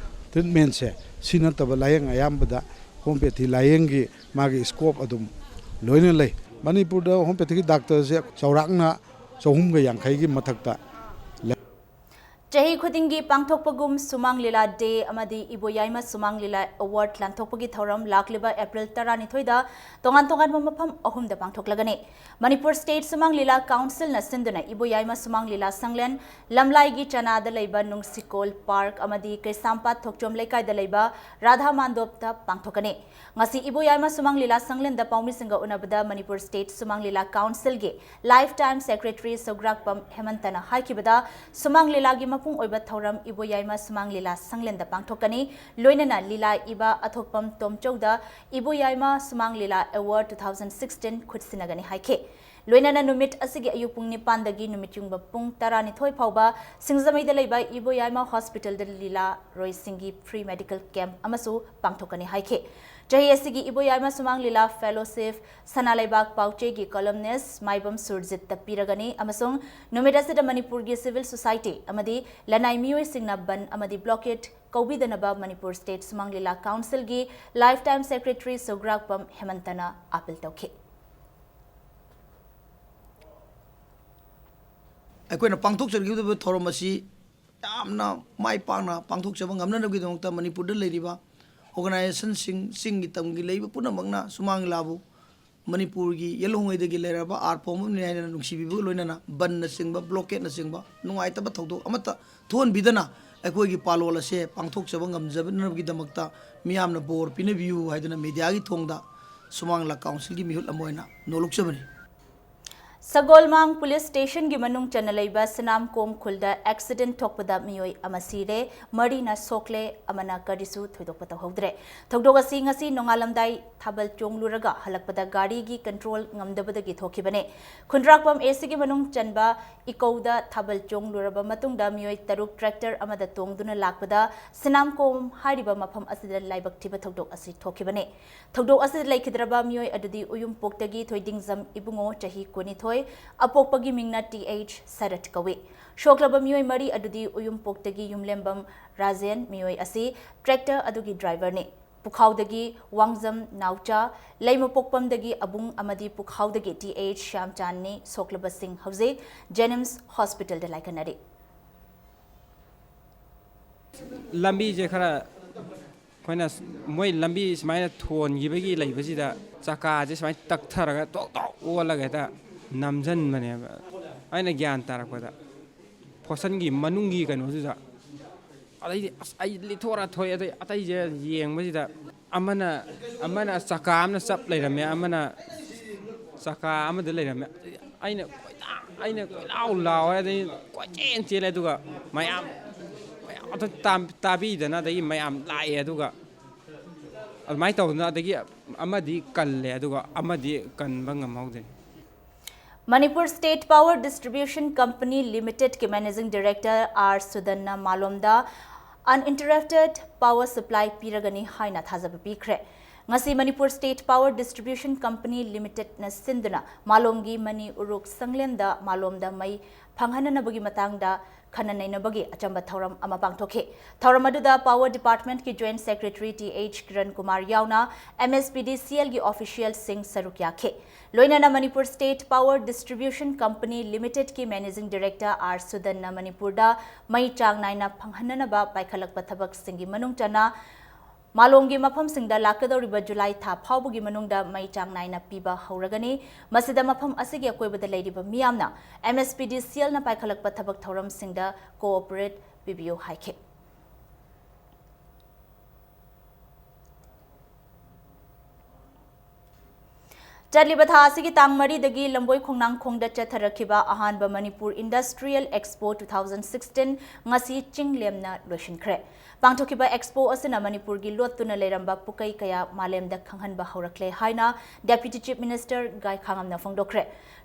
treatmentꯁꯦ ꯁꯤ ꯅꯠꯇꯕ ꯂꯥꯌꯦꯡ ꯑꯌꯥꯝꯕꯗ homeopathy ꯂꯥꯌꯦꯡꯒꯤ ꯃꯥꯒꯤ scope ꯑꯗꯨꯝ ꯂꯣꯏꯅ ꯂꯩ꯫ ꯃꯅꯤꯄꯨꯔꯗ homeopathyꯒꯤ doctorꯁꯦ ꯆꯥꯎꯔꯥꯛꯅ ꯆꯍꯨꯝꯒ ꯌꯥꯡꯈꯩꯒꯤ ꯃꯊꯛꯇ ꯂꯩ꯫ ꯆꯍꯤ ꯈꯨꯗꯤꯡꯒꯤ ꯄꯥꯡꯊꯣꯛꯄꯒꯨꯝ ꯁꯨꯃꯥꯡ ꯂꯤꯂꯥ Day ꯑꯃꯗꯤ ꯏꯕꯣꯌꯥꯏꯃ ꯁꯨꯃꯥꯡ ꯂꯤꯂꯥ Award ꯂꯥꯟꯊꯣꯛꯄꯒꯤ ꯊꯧꯔꯝ ꯂꯥꯛꯂꯤꯕ April ꯇꯔꯥꯅꯤꯊꯣꯏꯗ ꯇꯣꯉꯥꯟ ꯇꯣꯉꯥꯟꯕ ꯃꯐꯝ ꯑꯍꯨꯝꯗ ꯄꯥꯡꯊꯣꯛꯂꯒꯅꯤ꯫ ꯃꯅꯤꯄꯨꯔ State ꯁꯨꯃꯥꯡ ꯂꯤꯂꯥ Councilꯅ ꯁꯤꯟꯗꯨꯅ ꯏꯕꯣꯌꯥꯏꯃ ꯁꯨꯃꯥꯡ ꯂꯤꯂꯥ ꯁꯪꯂꯦꯟ, ꯂꯝꯂꯥꯏꯒꯤ ꯆꯅꯥꯗ ꯂꯩꯕ ꯅꯨꯡꯁꯤꯀꯣꯜ Park ꯑꯃꯗꯤ ꯀꯩꯁꯥꯝꯄꯥꯠ ꯊꯣꯛꯆꯣꯝ ꯂꯩꯀꯥꯏꯗ ꯂꯩꯕ ꯔꯥꯙꯥ ꯃꯥꯟꯗꯣꯞꯇ ꯄꯥꯡꯊꯣꯛꯀꯅꯤ꯫ ꯉꯁꯤ ꯏꯕꯣꯌꯥꯏꯃ ꯁꯨꯃꯥꯡ ꯂꯤꯂꯥ ꯁꯪꯂꯦꯟꯗ ꯄꯥꯎꯃꯤꯁꯤꯡꯒ ꯎꯅꯕꯗ ꯃꯅꯤꯄꯨꯔ State ꯁꯨꯃꯥꯡ ꯂꯤꯂꯥ Councilꯒꯤ Lifetime Secretary ꯁꯧꯒ꯭ꯔꯥꯛꯄꯝ ꯍꯦꯃꯟꯇꯅ ꯍꯥꯏꯈꯤꯕꯗ, ꯁꯨꯃꯥꯡ ꯂꯤꯂꯥꯒꯤ ꯃꯄꯨꯡ ꯑꯣꯏꯕ ꯊꯧꯔꯝ ꯏꯕꯣꯌꯥꯏꯃ ꯁꯨꯃꯥꯡ ꯂꯤꯂꯥ ꯁꯪꯂꯦꯟꯗ ꯄꯥꯡꯊꯣꯛꯀꯅꯤ꯫ ꯂꯣꯏꯅꯅ ꯂꯤꯂꯥ ꯏꯕ ꯑꯊꯣꯛꯄꯝ ꯇꯣꯝꯆꯧꯗ ꯏꯕꯣꯌꯥꯏꯃ ꯁꯨꯃꯥꯡ ꯂꯤꯂꯥ Award two thousand sixteen ꯈꯨꯠꯁꯤꯟꯅꯒꯅꯤ ꯍꯥꯏꯈꯤ꯫ ꯂꯣꯏꯅꯅ ꯅꯨꯃꯤꯠ ꯑꯁꯤꯒꯤ ꯑꯌꯨꯛ ꯄꯨꯡ ꯅꯤꯄꯥꯟꯗꯒꯤ ꯅꯨꯃꯤꯠ ꯌꯨꯡꯕ ꯄꯨꯡ ꯇꯔꯥꯅꯤꯊꯣꯏ ꯐꯥꯎꯕ ꯁꯤꯡꯖꯃꯩꯗ ꯂꯩꯕ ꯏꯕꯣꯌꯥꯏꯃ Hospitalꯗ ꯂꯤꯂꯥꯔꯣꯏꯁꯤꯡꯒꯤ free medical camp ꯑꯃꯁꯨ ꯄꯥꯡꯊꯣꯛꯀꯅꯤ ꯍꯥꯏꯈꯤ꯫ ꯆꯍꯤ ꯑꯁꯤꯒꯤ ꯏꯕꯣꯌꯥꯏꯃ ꯁꯨꯃꯥꯡ ꯂꯤꯂꯥ Fellowship ꯁꯅꯥ ꯂꯩꯕꯥꯛ ꯄꯥꯎꯆꯦꯒꯤ columnist ꯃꯥꯏꯕꯝ ꯁꯨꯔꯖꯤꯠꯇ ꯄꯤꯔꯒꯅꯤ ꯑꯃꯁꯨꯡ ꯅꯨꯃꯤꯠ ꯑꯁꯤꯗ ꯃꯅꯤꯄꯨꯔꯒꯤ civil society ꯑꯃꯗꯤ ꯂꯅꯥꯏ ꯃꯤꯑꯣꯏꯁꯤꯡꯅ ꯕꯟ ꯑꯃꯗꯤ blockade ꯀꯧꯕꯤꯗꯅꯕ ꯃꯅꯤꯄꯨꯔ State ꯁꯨꯃꯥꯡ ꯂꯤꯂꯥ Councilꯒꯤ Lifetime Secretary ꯁꯧꯒ꯭ꯔꯥꯛꯄꯝ ꯍꯦꯃꯟꯇꯅ appeal ꯇꯧꯈꯤ꯫ ꯑꯩꯈꯣꯏꯅ ꯄꯥꯡꯊꯣꯛꯆꯈꯤꯒꯗꯕ ꯊꯧꯔꯝ ꯑꯁꯤ ꯌꯥꯝꯅ ꯃꯥꯏ ꯄꯥꯛꯅ ꯄꯥꯡꯊꯣꯛꯆꯕ ꯉꯝꯅꯅꯕꯒꯤꯗꯃꯛꯇ ꯃꯅꯤꯄꯨꯔꯗ ꯂꯩꯔꯤꯕ organizationꯁꯤꯡ, ꯆꯤꯡꯒꯤ ꯇꯝꯒꯤ ꯂꯩꯔꯤꯕ ꯄꯨꯝꯅꯃꯛꯅ ꯁꯨꯃꯥꯡ ꯂꯤꯂꯥꯕꯨ ꯃꯅꯤꯄꯨꯔꯒꯤ ꯌꯦꯜꯍꯧꯉꯩꯗꯒꯤ ꯂꯩꯔꯕ art form ꯑꯃꯅꯤ ꯍꯥꯏꯗꯅ ꯅꯨꯡꯁꯤꯕꯤꯕꯒ ꯂꯣꯏꯅꯅ ꯕꯟꯅꯆꯤꯡꯕ, blockadeꯅꯆꯤꯡꯕ ꯅꯨꯡꯉꯥꯏꯇꯕ ꯊꯧꯗꯣꯛ ꯑꯃꯠꯇ ꯊꯣꯛꯍꯟꯕꯤꯗꯅ ꯑꯩꯈꯣꯏꯒꯤ ꯄꯥꯂꯣꯜ ꯑꯁꯦ ꯄꯥꯡꯊꯣꯛꯆꯕ ꯉꯝꯖꯅꯕꯒꯤꯗꯃꯛꯇ ꯃꯤꯌꯥꯝꯅ ꯕꯣꯔ ꯄꯤꯅꯕꯤꯌꯨ ꯍꯥꯏꯗꯨꯅ mediaꯒꯤ ꯊꯣꯡꯗ ꯁꯨꯃꯥꯡ ꯂꯤꯂꯥ Councilꯒꯤ ꯃꯤꯍꯨꯠ ꯑꯃ ꯑꯣꯏꯅ ꯅꯣꯜꯂꯨꯛꯆꯕꯅꯤ꯫ ꯁꯒꯣꯜꯃꯥꯡ ꯄꯨꯂꯤꯁ ꯁ꯭ꯇꯦꯁꯟꯒꯤ ꯃꯅꯨꯡ ꯆꯟꯅ ꯂꯩꯕ ꯁꯅꯥꯝꯀꯣꯝ ꯈꯨꯜꯗ ꯑꯦꯛꯁꯤꯗꯦꯟꯠ ꯊꯣꯛꯄꯗ ꯃꯤꯑꯣꯏ ꯑꯃ ꯁꯤꯔꯦ, ꯃꯔꯤꯅ ꯁꯣꯛꯂꯦ, ꯑꯃꯅ ꯀꯔꯤꯁꯨ ꯊꯣꯏꯗꯣꯛꯄ ꯇꯧꯍꯧꯗ꯭ꯔꯦ꯫ ꯊꯧꯗꯣꯛ ꯑꯁꯤ ꯉꯁꯤ ꯅꯣꯡꯉꯥꯜꯂꯝꯗꯥꯏ ꯊꯥꯕꯜ ꯆꯣꯡꯂꯨꯔꯒ ꯍꯜꯂꯛꯄꯗ ꯒꯥꯔꯤꯒꯤ ꯀꯟꯇ꯭ꯔꯣꯜ ꯉꯝꯗꯕꯗꯒꯤ ꯊꯣꯛꯈꯤꯕꯅꯦ꯫ ꯈꯨꯟꯗ꯭ꯔꯥꯛꯄꯝ ꯑꯦꯁꯤꯒꯤ ꯃꯅꯨꯡ ꯆꯟꯕ ꯏꯀꯧꯗ ꯊꯥꯕꯜ ꯆꯣꯡꯂꯨꯔꯕ ꯃꯇꯨꯡꯗ ꯃꯤꯑꯣꯏ ꯇꯔꯨꯛ ꯇ꯭ꯔꯦꯛꯇꯔ ꯑꯃꯗ ꯇꯣꯡꯗꯨꯅ ꯂꯥꯛꯄꯗ ꯁꯅꯥꯝꯀꯣꯝ ꯍꯥꯏꯔꯤꯕ ꯃꯐꯝ ꯑꯁꯤꯗ ꯂꯥꯏꯕꯛ ꯊꯤꯕ ꯊꯧꯗꯣꯛ ꯑꯁꯤ ꯊꯣꯛꯈꯤꯕꯅꯦ꯫ ꯊꯧꯗꯣꯛ ꯑꯁꯤꯗ ꯂꯩꯈꯤꯗ꯭ꯔꯕ ꯃꯤꯑꯣꯏ ꯑꯗꯨꯗꯤ ꯎꯌꯨꯝꯄꯣꯛꯇꯒꯤ ꯊꯣꯏꯗꯤꯡꯖꯝ ꯏꯕꯨꯡꯉꯣ, ꯆꯍꯤ ꯀꯨꯟꯅꯤꯊꯣꯏ, ꯑꯄꯣꯛꯄꯒꯤ ꯃꯤꯡꯅ ꯇꯤ ꯑꯩꯆ ꯁꯔꯠ ꯀꯧꯏ꯫ ꯁꯣꯛꯂꯕ ꯃꯤꯑꯣꯏ ꯃꯔꯤ ꯑꯗꯨꯗꯤ ꯎꯌꯨꯝꯄꯣꯛꯇꯒꯤ ꯌꯨꯝꯂꯦꯝꯕꯝ ꯔꯥꯖꯦꯟ, ꯃꯤꯑꯣꯏ ꯑꯁꯤ ꯇ꯭ꯔꯦꯛꯇꯔ ꯑꯗꯨꯒꯤ ꯗ꯭ꯔꯥꯏꯚꯔꯅꯤ꯫ ꯄꯨꯈꯥꯎꯗꯒꯤ ꯋꯥꯡꯖꯝ ꯅꯥꯎꯆꯥ, ꯂꯩꯃꯄꯣꯛꯄꯝꯗꯒꯤ ꯑꯕꯨꯡ ꯑꯃꯗꯤ ꯄꯨꯈꯥꯎꯗꯒꯤ ꯇꯤ ꯑꯩꯆ ꯁ꯭ꯌꯥꯝꯆꯥꯟꯅꯤ ꯁꯣꯛꯂꯕꯁꯤꯡ ꯍꯧꯖꯤꯛ ꯖꯦꯅꯤꯝꯁ ꯍꯣꯁꯄꯤꯇꯥꯜꯗ ꯂꯥꯏꯀꯠꯅꯔꯤ꯫ ꯂꯝꯕꯤꯁꯦ ꯈꯔ ꯑꯩꯈꯣꯏꯅ ꯃꯣꯏ ꯂꯝꯕꯤ ꯁꯨꯃꯥꯏꯅ ꯊꯣꯟꯈꯤꯕꯒꯤ ꯂꯩꯕꯁꯤꯗ ꯆꯀꯥꯁꯦ ꯁꯨꯃꯥꯏꯅ ꯇꯛꯊꯔꯒ ꯇꯣꯛ ꯇꯣꯛ ꯑꯣꯜꯂꯒ ꯍꯦꯛꯇ ꯅꯝꯁꯤꯟꯕꯅꯦꯕ꯫ ꯑꯩꯅ ꯒ꯭ꯌꯥꯟ ꯇꯥꯔꯛꯄꯗ ꯐꯣꯔꯁꯟꯒꯤ ꯃꯅꯨꯡꯒꯤ ꯀꯩꯅꯣꯗꯨꯗ ꯑꯗꯩꯗꯤ ꯑꯁ ꯑꯩ ꯂꯤꯠꯊꯣꯔ ꯊꯣꯛꯑꯦ꯫ ꯑꯗꯩ ꯑꯇꯩꯁꯦ ꯌꯦꯡꯕꯁꯤꯗ ꯑꯃꯅ ꯑꯃꯅ ꯆꯀꯥ ꯑꯃꯅ ꯆꯞ ꯂꯩꯔꯝꯃꯦ, ꯑꯃꯅ ꯆꯀꯥ ꯑꯃꯗ ꯂꯩꯔꯝꯃꯦ꯫ ꯑꯩꯅ ꯀꯣꯏꯇꯥ ꯑꯩꯅ ꯀꯣꯏꯂꯥꯎ ꯂꯥꯎꯔꯦ, ꯑꯗꯩ ꯀꯣꯏꯆꯦꯟ ꯆꯦꯜꯂꯦ꯫ ꯑꯗꯨꯒ ꯃꯌꯥꯝ ꯃꯌꯥꯝ ꯑꯗꯨ ꯇꯥ- ꯇꯥꯕꯤꯗꯅ ꯑꯗꯒꯤ ꯃꯌꯥꯝ ꯂꯥꯛꯑꯦ꯫ ꯑꯗꯨꯒ ꯑꯗꯨꯃꯥꯏꯅ ꯇꯧꯗꯅ ꯑꯗꯒꯤ ꯑꯃꯗꯤ ꯀꯜꯂꯦ, ꯑꯗꯨꯒ ꯑꯃꯗꯤ ꯀꯟꯕ ꯉꯝꯍꯧꯗꯦ꯫ Manipur state power distribution company ꯂꯤꯃꯤꯇꯦꯗꯀꯤ ꯃꯦꯅꯦꯖꯤꯡ ꯗꯤꯔꯦꯛꯇꯔ ꯑꯥꯔ ꯁꯨꯗꯟꯅ ꯃꯥꯂꯣꯝꯗ uninterrupted power supply ꯄꯤꯔꯒꯅꯤ ꯍꯥꯏꯅ ꯊꯥꯖꯕ ꯄꯤꯈ꯭ꯔꯦ꯫ ꯉꯁꯤ Manipur state power distribution company ꯂꯤꯃꯤꯇꯦꯗꯅ ꯁꯤꯟꯗꯨꯅ ꯃꯥꯂꯣꯝꯒꯤ ꯃꯅꯤ ꯎꯔꯨꯛ ꯁꯪꯂꯦꯟꯗ ꯃꯥꯂꯣꯝꯗ ꯃꯩ ꯐꯪꯍꯟꯅꯅꯕꯒꯤ ꯃꯇꯥꯡꯗ ꯈꯟꯅ ꯅꯩꯅꯕꯒꯤ ꯑꯆꯝꯕ ꯊꯧꯔꯝ ꯑꯃ ꯄꯥꯡꯊꯣꯛꯈꯤ꯫ ꯊꯧꯔꯝ ꯑꯗꯨꯗ ꯄꯥꯋꯔ ꯗꯤꯄꯥꯔꯠꯃꯦꯟꯠꯀꯤ joint secretary T H Kiran Kumar ꯌꯥꯎꯅ ꯑꯦꯝ ꯑꯦꯁ ꯄꯤ ꯗꯤ ꯁꯤ ꯑꯦꯜꯒꯤ ꯑꯣꯐꯤꯁꯤꯌꯦꯜꯁꯤꯡ ꯁꯔꯨꯛ ꯌꯥꯈꯤ꯫ ꯂꯣꯏꯅꯅ Manipur state power distribution company ꯂꯤꯃꯤꯇꯦꯗꯀꯤ ꯃꯦꯅꯦꯖꯤꯡ ꯗꯤꯔꯦꯛꯇꯔ ꯑꯥꯔ ꯁꯨꯗꯟꯅ ꯃꯅꯤꯄꯨꯔꯗ ꯃꯩ ꯆꯥꯡ ꯅꯥꯏꯅ ꯐꯪꯍꯟꯅꯅꯕ ꯄꯥꯏꯈꯠꯂꯛꯄ ꯊꯕꯛꯁꯤꯡꯒꯤ ꯃꯅꯨꯡ ꯆꯟꯅ ꯃꯥꯂꯣꯝꯒꯤ ꯃꯐꯝꯁꯤꯡꯗ ꯂꯥꯛꯀꯗꯧꯔꯤꯕ ꯖꯨꯂꯥꯏ ꯊꯥ ꯐꯥꯎꯕꯒꯤ ꯃꯅꯨꯡꯗ ꯃꯩ ꯆꯥꯡ ꯅꯥꯏꯅ ꯄꯤꯕ ꯍꯧꯔꯒꯅꯤ꯫ ꯃꯁꯤꯗ ꯃꯐꯝ ꯑꯁꯤꯒꯤ ꯑꯀꯣꯏꯕꯗ ꯂꯩꯔꯤꯕ ꯃꯤꯌꯥꯝꯅ ꯑꯦꯝ ꯑꯦꯁ ꯄꯤ ꯗꯤ ꯁꯤ ꯑꯦꯜꯅ ꯄꯥꯏꯈꯠꯂꯛꯄ ꯊꯕꯛ ꯊꯧꯔꯝꯁꯤꯡꯗ ꯀꯣꯑꯣꯄꯔꯦꯠ ꯄꯤꯕꯤꯌꯨ ꯍꯥꯏꯈꯤ꯫ ꯆꯠꯂꯤꯕ ꯊꯥ ꯑꯁꯤꯒꯤ ꯇꯥꯡ ꯃꯔꯤꯗꯒꯤ ꯂꯝꯕꯣꯏ ꯈꯣꯡꯅꯥꯡꯈꯣꯡꯗ ꯆꯠꯊꯔꯛꯈꯤꯕ ꯑꯍꯥꯟꯕ Manipur industrial expo two thousand sixteen ꯉꯁꯤ ꯆꯤꯡ ꯂꯦꯝꯅ ꯂꯣꯏꯁꯤꯟꯈ꯭ꯔꯦ꯫ ꯄꯥꯡꯊꯣꯛꯈꯤꯕ ꯑꯦꯛꯁꯄꯣ ꯑꯁꯤꯅ ꯃꯅꯤꯄꯨꯔꯒꯤ ꯂꯣꯠꯇꯨꯅ ꯂꯩꯔꯝꯕ ꯄꯨꯀꯩ ꯀꯌꯥ ꯃꯥꯂꯦꯝꯗ ꯈꯪꯍꯟꯕ ꯍꯧꯔꯛꯂꯦ ꯍꯥꯏꯅ ꯗꯦꯄ꯭ꯌꯨꯇꯤ ꯆꯤꯐ ꯃꯤꯅꯤꯁꯇꯔ ꯒꯥꯏꯈꯥꯉꯝꯅ ꯐꯣꯡꯗꯣꯛꯈ꯭ꯔꯦ꯫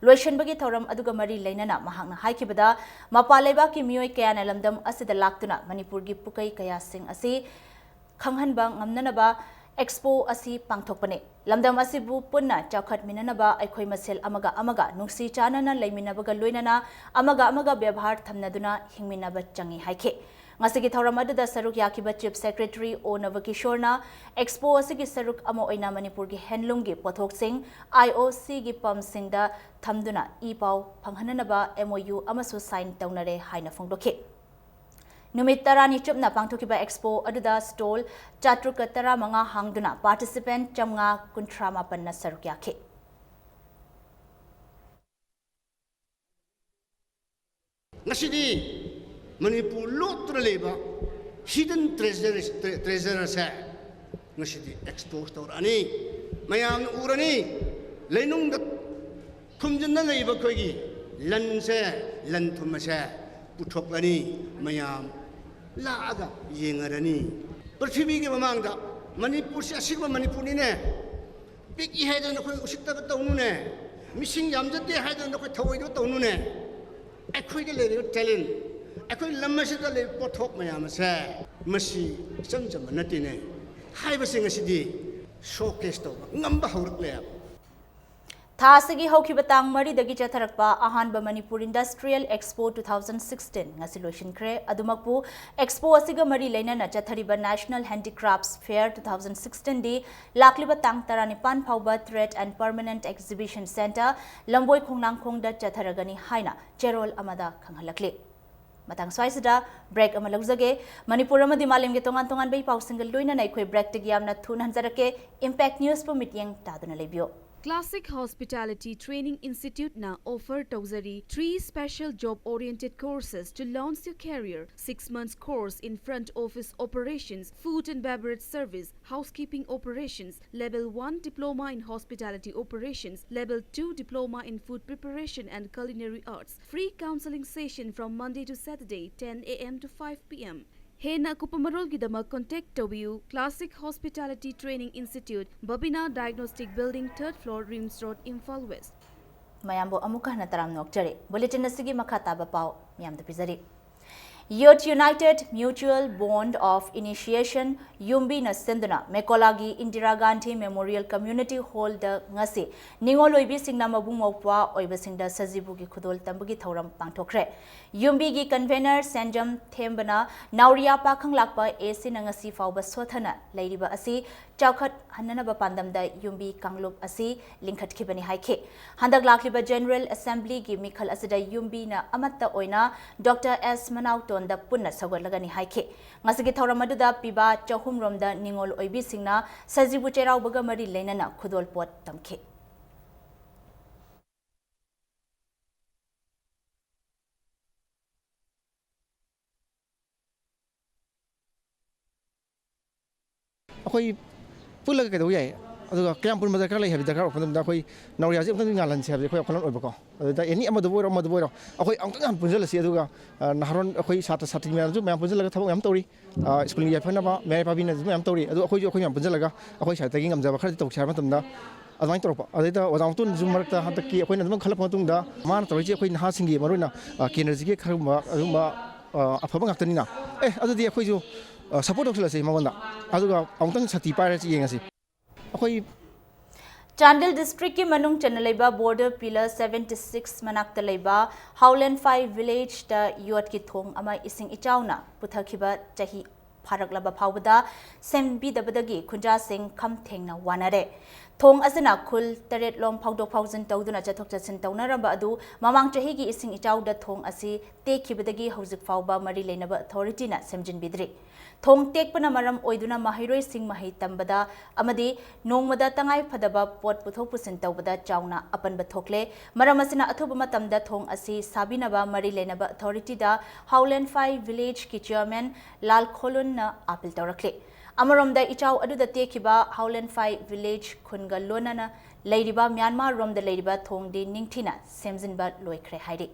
ꯂꯣꯏꯁꯤꯟꯕꯒꯤ ꯊꯧꯔꯝ ꯑꯗꯨꯒ ꯃꯔꯤ ꯂꯩꯅꯅ ꯃꯍꯥꯛꯅ ꯍꯥꯏꯈꯤꯕꯗ, ꯃꯄꯥꯟ ꯂꯩꯕꯥꯛꯀꯤ ꯃꯤꯑꯣꯏ ꯀꯌꯥꯅ ꯂꯝꯗꯝ ꯑꯁꯤꯗ ꯂꯥꯛꯇꯨꯅ ꯃꯅꯤꯄꯨꯔꯒꯤ ꯄꯨꯀꯩ ꯀꯌꯥꯁꯤꯡ ꯑꯁꯤ ꯈꯪꯍꯟꯕ ꯉꯝꯅꯅꯕ ꯑꯦꯛꯁꯄꯣ ꯑꯁꯤ ꯄꯥꯡꯊꯣꯛꯄꯅꯤ꯫ ꯂꯝꯗꯝ ꯑꯁꯤꯕꯨ ꯄꯨꯟꯅ ꯆꯥꯎꯈꯠꯃꯤꯟꯅꯅꯕ ꯑꯩꯈꯣꯏ ꯃꯁꯦꯜ ꯑꯃꯒ ꯑꯃꯒ ꯅꯨꯡꯁꯤ ꯆꯥꯟꯅꯅ ꯂꯩꯃꯤꯟꯅꯕꯒ ꯂꯣꯏꯅꯅ ꯑꯃꯒ ꯑꯃꯒ ꯕꯦꯕꯥꯔ ꯊꯝꯅꯗꯨꯅ ꯍꯤꯡꯃꯤꯟꯅꯕ ꯆꯪꯏ ꯍꯥꯏꯈꯤ꯫ ꯉꯁꯤꯒꯤ ꯊꯧꯔꯝ ꯑꯗꯨꯗ ꯁꯔꯨꯛ ꯌꯥꯈꯤꯕ ꯆꯤꯐ ꯁꯦꯀ꯭ꯔꯦꯇꯔꯤ ꯑꯣ ꯅꯕꯀꯤꯁꯣꯔꯅ ꯑꯦꯛꯁꯄꯣ ꯑꯁꯤꯒꯤ ꯁꯔꯨꯛ ꯑꯃ ꯑꯣꯏꯅ ꯃꯅꯤꯄꯨꯔꯒꯤ ꯍꯦꯟꯂꯨꯝꯒꯤ ꯄꯣꯠꯊꯣꯛꯁꯤꯡ ꯑꯥꯏ ꯑꯣ ꯁꯤꯒꯤ ꯄꯝꯁꯤꯡꯗ ꯊꯝꯗꯨꯅ ꯏ ꯄꯥꯎ ꯐꯪꯍꯟꯅꯅꯕ ꯑꯦꯝ ꯑꯣ ꯌꯨ ꯑꯃꯁꯨ ꯁꯥꯏꯟ ꯇꯧꯅꯔꯦ ꯍꯥꯏꯅ ꯐꯣꯡꯗꯣꯛꯈꯤ꯫ ꯅꯨꯃꯤꯠ ꯇꯔꯥꯅꯤ ꯆꯨꯞꯅ ꯄꯥꯡꯊꯣꯛꯈꯤꯕ ꯑꯦꯛꯁꯄꯣ ꯑꯗꯨꯗ ꯁ꯭ꯇꯣꯜ ꯆꯥꯇ꯭ꯔꯨꯛꯀ ꯇꯔꯥꯃꯉꯥ ꯍꯥꯡꯗꯨꯅ ꯄꯥꯔꯇꯤꯁꯤꯄꯦꯟꯠ ꯆꯥꯝꯃꯉꯥ ꯀꯨꯟꯊ꯭ꯔꯥ ꯃꯥꯄꯟꯅ ꯁꯔꯨꯛ ꯌꯥꯈꯤ꯫ ꯉꯁꯤꯗꯤ ꯃꯅꯤꯄꯨꯔ ꯂꯣꯠꯇꯨꯅ ꯂꯩꯕ ꯍꯤꯗꯟ ꯇ꯭ꯔꯦꯖꯔ, ꯇ꯭ꯔꯦ-, ꯇ꯭ꯔꯦꯖꯔ ꯑꯁꯦ ꯉꯁꯤꯗꯤ ꯑꯦꯛꯁꯄꯣꯖ ꯇꯧꯔꯛꯑꯅꯤ꯫ ꯃꯌꯥꯝꯅ ꯎꯔꯅꯤ꯫ ꯂꯩꯅꯨꯡꯗ ꯈꯨꯝꯖꯤꯟꯅ ꯂꯩꯕ ꯑꯩꯈꯣꯏꯒꯤ ꯂꯟꯁꯦ, ꯂꯟ ꯊꯨꯝ ꯑꯁꯦ ꯄꯨꯊꯣꯛꯂꯅꯤ꯫ ꯃꯌꯥꯝ ꯂꯥꯛꯑꯒ ꯌꯦꯡꯉꯔꯅꯤ꯫ ꯄ꯭ꯔꯤꯊꯤꯕꯤꯒꯤ ꯃꯃꯥꯡꯗ ꯃꯅꯤꯄꯨꯔꯁꯦ ꯑꯁꯤꯒꯨꯝꯕ ꯃꯅꯤꯄꯨꯔꯅꯤꯅꯦ꯫ ꯄꯤꯛꯏ ꯍꯥꯏꯗꯅ ꯑꯩꯈꯣꯏ ꯎꯁꯤꯠꯇꯕ ꯇꯧꯅꯨꯅꯦ꯫ ꯃꯤꯁꯤꯡ ꯌꯥꯝꯖꯗꯦ ꯍꯥꯏꯗꯅ ꯑꯩꯈꯣꯏ ꯊꯧꯑꯣꯏꯗꯕ ꯇꯧꯅꯨꯅꯦ꯫ ꯑꯩꯈꯣꯏꯗ ꯂꯩꯔꯤꯕ ꯇꯦꯂꯦꯟ, ꯑꯩꯈꯣꯏ ꯂꯝ ꯑꯁꯤꯗ ꯂꯩꯔꯤꯕ ꯄꯣꯠꯊꯣꯛ ꯃꯌꯥꯝ ꯑꯁꯦ ꯃꯁꯤ ꯏꯆꯝ ꯆꯝꯕ ꯅꯠꯇꯦꯅꯦ ꯍꯥꯏꯕꯁꯤꯡ ꯑꯁꯤꯗꯤ ꯁꯣꯀꯦꯁ ꯇꯧꯕ ꯉꯝꯕ ꯍꯧꯔꯛꯂꯦꯕ꯫ ꯊꯥ ꯑꯁꯤꯒꯤ ꯍꯧꯈꯤꯕ ꯇꯥꯡ ꯃꯔꯤꯗꯒꯤ ꯆꯠꯊꯔꯛꯄ ꯑꯍꯥꯟꯕ Manipur industrial expo two thousand sixteen ꯉꯁꯤ ꯂꯣꯏꯁꯤꯟꯈ꯭ꯔꯦ꯫ ꯑꯗꯨꯃꯛꯄꯨ, ꯑꯦꯛꯁꯄꯣ ꯑꯁꯤꯒ ꯃꯔꯤ ꯂꯩꯅꯅ ꯆꯠꯊꯔꯤꯕ ꯅꯦꯁꯅꯦꯜ ꯍꯦꯟꯗꯤꯀ꯭ꯔꯥꯐꯠꯁ ꯐꯦꯌꯔ ꯇꯨ ꯊꯥꯎꯖꯟ ꯁꯤꯛꯁꯇꯤꯟꯗꯤ ꯂꯥꯛꯂꯤꯕ ꯇꯥꯡ ꯇꯔꯥꯅꯤꯄꯥꯟ ꯐꯥꯎꯕ trade and permanent exhibition centre ꯂꯝꯕꯣꯏ ꯈꯣꯡꯅꯥꯡꯈꯣꯡꯗ ꯆꯠꯊꯔꯒꯅꯤ ꯍꯥꯏꯅ ꯆꯦꯔꯣꯜ ꯑꯃꯗ ꯈꯪꯍꯜꯂꯛꯂꯤ꯫ ꯃꯇꯥꯡ ꯁ꯭ꯋꯥꯏꯁꯤꯗ ꯕ꯭ꯔꯦꯛ ꯑꯃ ꯂꯧꯖꯒꯦ꯫ ꯃꯅꯤꯄꯨꯔ ꯑꯃꯗꯤ ꯃꯥꯂꯦꯝꯒꯤ ꯇꯣꯉꯥꯟ ꯇꯣꯉꯥꯟꯕ ꯏ ꯄꯥꯎꯁꯤꯡꯒ ꯂꯣꯏꯅꯅ ꯑꯩꯈꯣꯏ ꯕ꯭ꯔꯦꯛꯇꯒꯤ ꯌꯥꯝꯅ ꯊꯨꯅ ꯍꯟꯖꯔꯛꯀꯦ꯫ ꯏꯝꯄꯦꯛ ꯅ꯭ꯌꯨꯁꯄꯨ ꯃꯤꯠꯌꯦꯡ ꯇꯥꯗꯨꯅ ꯂꯩꯕꯤꯌꯨ꯫ Classic Hospitality Training Institute ꯅ offer ꯇꯧꯖꯔꯤ three special job oriented courses to launch your career: six months course in front office operations, food and beverage service, housekeeping operations, level one diploma in hospitality operations, level two diploma in food preparation and culinary arts. Free counseling session from Monday to Saturday, ten a.m. to five p.m. ꯍꯦꯟꯅ ꯑꯀꯨꯞꯄ ꯃꯔꯣꯜꯒꯤꯗꯃꯛ contact ꯇꯧꯕꯤꯌꯨ: Classic Hospitality Training Institute, Babina Diagnostic Building, third floor, RIMS Road, Imphal West. ꯃꯌꯥꯝꯕꯨ ꯑꯃꯨꯛꯀ ꯍꯟꯅ ꯇꯔꯥꯝꯅ ꯑꯣꯛꯆꯔꯤ꯫ Bulletin ꯑꯁꯤꯒꯤ ꯃꯈꯥ ꯇꯥꯕ ꯄꯥꯎ ꯃꯌꯥꯝꯗ ꯄꯤꯖꯔꯤ꯫ Youth United Mutual Bond of Initiation, ꯌꯨꯝꯕꯤꯅ ꯁꯤꯟꯗꯨꯅ ꯃꯦꯀꯣꯂꯥꯒꯤ ꯏꯟꯗꯤꯔꯥ ꯒꯥꯟꯙꯤ ꯃꯦꯃꯣꯔꯤꯌꯦꯜ ꯀꯝꯃ꯭ꯌꯨꯅꯤꯇꯤ ꯍꯣꯜꯗ ꯉꯁꯤ ꯅꯤꯉꯣꯜ ꯑꯣꯏꯕꯤꯁꯤꯡꯅ ꯃꯕꯨꯡ ꯃꯧꯄ꯭ꯋꯥ ꯑꯣꯏꯕꯁꯤꯡꯗ ꯁꯖꯤꯕꯨꯒꯤ ꯈꯨꯗꯣꯜ ꯇꯝꯕꯒꯤ ꯊꯧꯔꯝ ꯄꯥꯡꯊꯣꯛꯈ꯭ꯔꯦ꯫ ꯌꯨꯝꯕꯤꯒꯤ ꯀꯟꯚꯦꯅꯔ ꯁꯦꯟꯖꯝ ꯊꯦꯝꯕꯅ ꯅꯥꯎꯔꯤꯌꯥ ꯄꯥꯈꯪꯂꯥꯛꯄ ꯑꯦ ꯁꯤꯅ ꯉꯁꯤ ꯐꯥꯎꯕ ꯁꯣꯠꯊꯅ ꯂꯩꯔꯤꯕ ꯑꯁꯤ ꯆꯥꯎꯈꯠꯍꯟꯅꯅꯕ ꯄꯥꯟꯗꯝꯗ ꯌꯨꯝꯕꯤ ꯀꯥꯡꯂꯨꯞ ꯑꯁꯤ ꯂꯤꯡꯈꯠꯈꯤꯕꯅꯤ ꯍꯥꯏꯈꯤ꯫ ꯍꯟꯗꯛ ꯂꯥꯛꯂꯤꯕ ꯖꯦꯅꯔꯦꯜ ꯑꯦꯁꯦꯝꯕ꯭ꯂꯤꯒꯤ ꯃꯤꯈꯜ ꯑꯁꯤꯗ ꯌꯨꯝꯕꯤꯅ ꯑꯃꯠꯇ ꯑꯣꯏꯅ ꯗꯣꯛꯇꯔ ꯑꯦꯁ ꯃꯅꯥꯎꯇꯣꯟꯗ ꯄꯨꯟꯅ ꯁꯧꯒꯠꯂꯒꯅꯤ ꯍꯥꯏꯈꯤ꯫ ꯉꯁꯤꯒꯤ ꯊꯧꯔꯝ ꯑꯗꯨꯗ ꯄꯤꯕ ꯆꯍꯨꯝ ꯔꯣꯝꯗ ꯅꯤꯉꯣꯜ ꯑꯣꯏꯕꯤꯁꯤꯡꯅ ꯁꯖꯤꯕꯨ ꯆꯩꯔꯥꯎꯕꯒ ꯃꯔꯤ ꯂꯩꯅꯅ ꯈꯨꯗꯣꯜꯄꯣꯠ ꯇꯝꯈꯤ꯫ ꯑꯩꯈꯣꯏ ꯄꯨꯜꯂꯒ ꯀꯩꯗꯧꯕ ꯌꯥꯏ? ꯑꯗꯨꯒ ꯀꯌꯥꯝ ꯄꯨꯟꯕ ꯗꯔꯀꯥꯔ ꯂꯩ ꯍꯥꯏꯕ ꯗꯔꯀꯥꯔ ꯑꯣꯏꯔꯛꯄ ꯃꯇꯝꯗ ꯑꯩꯈꯣꯏ ꯅꯥꯎꯔꯤꯌꯥꯁꯦ ꯑꯃꯨꯛꯇꯪꯗꯤ ꯉꯥꯜꯍꯟꯁꯤ ꯍꯥꯏꯕꯁꯦ ꯑꯩꯈꯣꯏ ꯋꯥꯈꯜꯂꯣꯟ ꯑꯣꯏꯕꯀꯣ꯫ ꯑꯗꯨꯗ ꯑꯦꯅꯤ ꯑꯃꯗꯕꯨ ꯑꯣꯏꯔꯣ ꯑꯃꯗꯕꯨ ꯑꯣꯏꯔꯣ ꯑꯩꯈꯣꯏ ꯑꯃꯨꯛꯇꯪ ꯍꯥꯟꯅ ꯄꯨꯟꯁꯤꯜꯂꯁꯤ꯫ ꯑꯗꯨꯒ, ꯑ, ꯅꯍꯥꯔꯣꯜ ꯑꯩꯈꯣꯏ ꯁꯥꯇ꯭ꯔ ꯁꯥꯇ꯭ꯔꯤ ꯃꯌꯥꯝꯁꯨ ꯃꯌꯥꯝ ꯄꯨꯟꯁꯤꯜꯂꯒ ꯊꯕꯛ ꯃꯌꯥꯝ ꯇꯧꯔꯤ꯫ ꯑ, ꯁ꯭ꯀꯨꯜꯒꯤ ꯌꯥꯏꯐꯅꯕ ꯃꯌꯥꯏ ꯄꯥꯕꯤꯅꯁꯨ ꯃꯌꯥꯝ ꯇꯧꯔꯤ꯫ ꯑꯗꯨ ꯑꯩꯈꯣꯏꯁꯨ ꯑꯩꯈꯣꯏ ꯃꯌꯥꯝ ꯄꯨꯟꯁꯤꯜꯂꯒ ꯑꯩꯈꯣꯏ ꯁꯥꯏꯠꯇꯒꯤ ꯉꯝꯖꯕ ꯈꯔꯗꯤ ꯇꯧꯁꯤ ꯍꯥꯏꯕ ꯃꯇꯝꯗ ꯑꯗꯨꯃꯥꯏꯅ ꯇꯧꯔꯛꯄ꯫ ꯑꯗꯩꯗ ꯑꯣꯖꯥ ꯃꯇꯣꯟꯁꯨ ꯃꯔꯛꯇ ꯍꯟꯗꯛꯀꯤ ꯑꯩꯈꯣꯏꯅ ꯑꯗꯨꯝ ꯈꯜꯂꯛꯄ ꯃꯇꯨꯡꯗ ꯃꯥꯅ ꯇꯧꯔꯤꯁꯦ ꯑꯩꯈꯣꯏ ꯅꯍꯥꯁꯤꯡꯒꯤ ꯃꯔꯨꯑꯣꯏꯅ, ꯑ, ꯀꯦꯟꯗ꯭ꯔꯁꯤꯒꯤ ꯈꯔꯒꯨꯝꯕ ꯑꯗꯨꯒꯨꯝꯕ, ꯑ, ꯑꯐꯕ ꯉꯥꯛꯇꯅꯤꯅ꯫ ꯑꯦ, ꯑꯗꯨꯗꯤ ꯑꯩꯈꯣꯏꯁꯨ, ꯑ, ꯁꯞꯄꯣꯔꯠ ꯇꯧꯁꯤꯜꯂꯁꯤ ꯃꯉꯣꯟꯗ꯫ ꯑꯗꯨꯒ ꯑꯃꯨꯛꯇꯪ ꯁꯛꯇꯤ ꯄꯥꯏꯔꯁꯤ ꯌꯦꯡꯉꯁꯤ꯫ ꯑꯩꯈꯣꯏ ꯆꯥꯟꯗꯦꯜ ꯗꯤꯁꯇ꯭ꯔꯤꯛꯀꯤ ꯃꯅꯨꯡ ꯆꯟꯅ ꯂꯩꯕ ꯕꯣꯔꯗꯔ ꯄꯤꯂꯔ ꯁꯚꯦꯟꯇꯤ ꯁꯤꯛꯁ ꯃꯅꯥꯛꯇ ꯂꯩꯕ ꯍꯥꯎꯂꯦꯟꯐꯥꯏ ꯚꯤꯂꯦꯖꯇ ꯌꯣꯠꯀꯤ ꯊꯣꯡ ꯑꯃ ꯏꯁꯤꯡ ꯏꯆꯥꯎꯅ ꯄꯨꯊꯈꯤꯕ ꯆꯍꯤ ꯐꯥꯔꯛꯂꯕ ꯐꯥꯎꯕꯗ ꯁꯦꯝꯕꯤꯗꯕꯗꯒꯤ ꯈꯨꯟꯖꯥꯁꯤꯡ ꯈꯝ ꯊꯦꯡꯅ ꯋꯥꯅꯔꯦ꯫ ꯊꯣꯡ ꯑꯁꯤꯅ ꯈꯨꯜ ꯇꯔꯦꯠꯂꯣꯝ ꯐꯥꯎꯗꯣꯛ ꯐꯥꯎꯖꯤꯟ ꯇꯧꯗꯨꯅ ꯆꯠꯊꯣꯛ ꯆꯠꯁꯤꯟ ꯇꯧꯅꯔꯝꯕ ꯑꯗꯨ ꯃꯃꯥꯡ ꯆꯍꯤꯒꯤ ꯏꯁꯤꯡ ꯏꯆꯥꯎꯗ ꯊꯣꯡ ꯑꯁꯤ ꯇꯦꯛꯈꯤꯕꯗꯒꯤ ꯍꯧꯖꯤꯛ ꯐꯥꯎꯕ ꯃꯔꯤ ꯂꯩꯅꯕ ꯑꯣꯊꯣꯔꯤꯇꯤꯅ ꯁꯦꯝꯖꯤꯟꯕꯤꯗ꯭ꯔꯤ꯫ ꯊꯣꯡ ꯇꯦꯛꯄꯅ ꯃꯔꯝ ꯑꯣꯏꯗꯨꯅ ꯃꯍꯩꯔꯣꯏꯁꯤꯡ ꯃꯍꯩ ꯇꯝꯕꯗ ꯑꯃꯗꯤ ꯅꯣꯡꯃꯗ ꯇꯉꯥꯏ ꯐꯗꯕ ꯄꯣꯠ ꯄꯨꯊꯣꯛ ꯄꯨꯁꯤꯟ ꯇꯧꯕꯗ ꯆꯥꯎꯅ ꯑꯄꯟꯕ ꯊꯣꯛꯂꯦ꯫ ꯃꯔꯝ ꯑꯁꯤꯅ ꯑꯊꯨꯕ ꯃꯇꯝꯗ ꯊꯣꯡ ꯑꯁꯤ ꯁꯥꯕꯤꯅꯕ ꯃꯔꯤ ꯂꯩꯅꯕ ꯑꯣꯊꯣꯔꯤꯇꯤꯗ ꯍꯥꯎꯂꯦꯟꯐꯥꯏ ꯚꯤꯂꯦꯖꯀꯤ ꯆꯤꯌꯔꯃꯦꯟ ꯂꯥꯜ ꯈꯣꯂꯨꯟꯅ ꯑꯥꯄꯤꯜ ꯇꯧꯔꯛꯂꯤ꯫ ꯑꯃꯔꯣꯝꯗ ꯏꯆꯥꯎ ꯑꯗꯨꯗ ꯇꯦꯛꯈꯤꯕ ꯍꯥꯎꯂꯦꯟꯐꯥꯏ ꯚꯤꯂꯦꯖ ꯈꯨꯟꯒ ꯂꯣꯏꯅꯅ ꯂꯩꯔꯤꯕ ꯃ꯭ꯌꯥꯟꯃꯥꯔ ꯔꯣꯝꯗ ꯂꯩꯔꯤꯕ ꯊꯣꯡꯗꯤ ꯅꯤꯡꯊꯤꯅ ꯁꯦꯝꯖꯤꯟꯕ ꯂꯣꯏꯈ꯭ꯔꯦ ꯍꯥꯏꯔꯤ꯫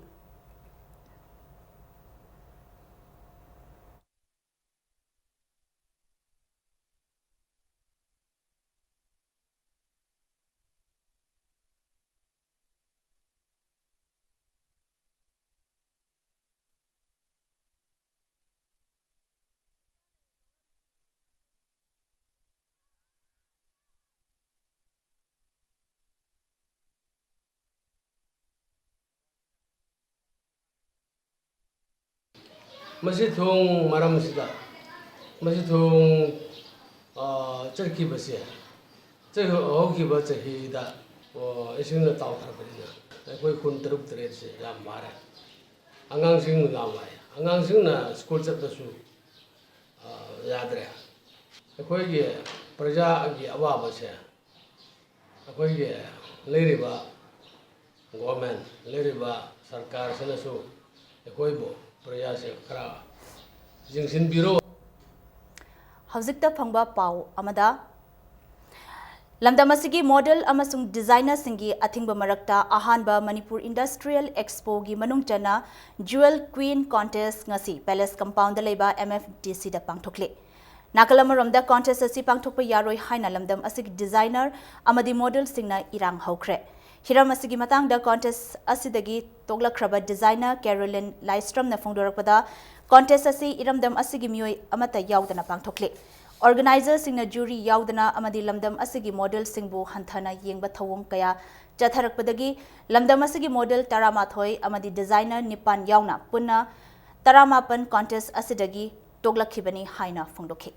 ꯃꯁꯤ ꯊꯣꯡ ꯃꯔꯝꯁꯤꯗ, ꯃꯁꯤ ꯊꯣꯡ, ꯑ, ꯆꯠꯈꯤꯕꯁꯦ, ꯆꯍꯤ, ꯍꯧꯈꯤꯕ ꯆꯍꯤꯗ, ꯑ, ꯏꯁꯤꯡꯅ ꯇꯥꯎꯊꯔꯛꯄꯅꯤꯅ ꯑꯩꯈꯣꯏ ꯈꯨꯟ ꯇꯔꯨꯛ ꯇꯔꯦꯠꯁꯦ ꯌꯥꯝ ꯋꯥꯔꯦ꯫ ꯑꯉꯥꯡꯁꯤꯡ ꯌꯥꯝ ꯋꯥꯏ꯫ ꯑꯉꯥꯡꯁꯤꯡꯅ ꯁ꯭ꯀꯨꯜ ꯆꯠꯄꯁꯨ, ꯑ, ꯌꯥꯗ꯭ꯔꯦ꯫ ꯑꯩꯈꯣꯏꯒꯤ ꯄ꯭ꯔꯖꯥꯒꯤ ꯑꯋꯥꯕꯁꯦ ꯑꯩꯈꯣꯏꯒꯤ ꯂꯩꯔꯤꯕ ꯒꯣꯔꯃꯦꯟ, ꯂꯩꯔꯤꯕ ꯁꯔꯀꯥꯔꯁꯤꯅꯁꯨ ꯑꯩꯈꯣꯏꯕꯨ, ꯄ꯭ꯔꯖꯥꯁꯦ ꯈꯔ ꯌꯦꯡꯁꯤꯟꯕꯤꯔꯣ꯫ ꯍꯧꯖꯤꯛꯇ ꯐꯪꯕ ꯄꯥꯎ ꯑꯃꯗ, ꯂꯝꯗꯝ ꯑꯁꯤꯒꯤ ꯃꯣꯗꯦꯜ ꯑꯃꯁꯨꯡ ꯗꯤꯖꯥꯏꯅꯔꯁꯤꯡꯒꯤ ꯑꯊꯤꯡꯕ ꯃꯔꯛꯇ ꯑꯍꯥꯟꯕ ꯃꯅꯤꯄꯨꯔ ꯏꯟꯗꯁꯇ꯭ꯔꯤꯌꯦꯜ ꯑꯦꯛꯁꯄꯣꯒꯤ ꯃꯅꯨꯡ ꯆꯟꯅ ꯖꯨꯋꯦꯜ ꯀ꯭ꯋꯤꯟ ꯀꯣꯟꯇꯦꯁ ꯉꯁꯤ ꯄꯦꯂꯦꯁ ꯀꯝꯄꯥꯎꯟꯗ ꯂꯩꯕ ꯑꯦꯝ ꯑꯦꯐ ꯗꯤ ꯁꯤꯗ ꯄꯥꯡꯊꯣꯛꯂꯤ꯫ ꯅꯥꯀꯜ ꯑꯃꯔꯣꯝꯗ ꯀꯣꯟꯇꯦꯁ ꯑꯁꯤ ꯄꯥꯡꯊꯣꯛꯄ ꯌꯥꯔꯣꯏ ꯍꯥꯏꯅ ꯂꯝꯗꯝ ꯑꯁꯤꯒꯤ ꯗꯤꯖꯥꯏꯅꯔ ꯑꯃꯗꯤ ꯃꯣꯗꯦꯜꯁꯤꯡꯅ ꯏꯔꯥꯡ ꯍꯧꯈ꯭ꯔꯦ꯫ ꯍꯤꯔꯝ ꯑꯁꯤꯒꯤ ꯃꯇꯥꯡꯗ ꯀꯣꯟꯇꯦꯁ ꯑꯁꯤꯗꯒꯤ ꯇꯣꯛꯂꯛꯈ꯭ꯔꯕ ꯗꯤꯖꯥꯏꯅꯔ ꯀꯦꯔꯣꯂꯤꯟ ꯂꯥꯏꯁ꯭ꯔꯝꯅ ꯐꯣꯡꯗꯣꯔꯛꯄꯗ, ꯀꯣꯟꯇꯦꯁ ꯑꯁꯤ ꯏꯔꯝꯗꯝ ꯑꯁꯤꯒꯤ ꯃꯤꯑꯣꯏ ꯑꯃꯠꯇ ꯌꯥꯎꯗꯅ ꯄꯥꯡꯊꯣꯛꯂꯤ꯫ ꯑꯣꯔꯒꯅꯥꯏꯖꯔꯁꯤꯡꯅ ꯖꯨꯔꯤ ꯌꯥꯎꯗꯅ ꯑꯃꯗꯤ ꯂꯝꯗꯝ ꯑꯁꯤꯒꯤ ꯃꯣꯗꯦꯜꯁꯤꯡꯕꯨ ꯍꯟꯊꯅ ꯌꯦꯡꯕ ꯊꯧꯑꯣꯡ ꯀꯌꯥ ꯆꯠꯊꯔꯛꯄꯗꯒꯤ ꯂꯝꯗꯝ ꯑꯁꯤꯒꯤ ꯃꯣꯗꯦꯜ ꯇꯔꯥꯃꯥꯊꯣꯏ ꯑꯃꯗꯤ ꯗꯤꯖꯥꯏꯅꯔ ꯅꯤꯄꯥꯟ ꯌꯥꯎꯅ ꯄꯨꯟꯅ ꯇꯔꯥꯃꯥꯄꯟ ꯀꯣꯟꯇꯦꯁ ꯑꯁꯤꯗꯒꯤ ꯇꯣꯛꯂꯛꯈꯤꯕꯅꯤ ꯍꯥꯏꯅ ꯐꯣꯡꯗꯣꯛꯈꯤ꯫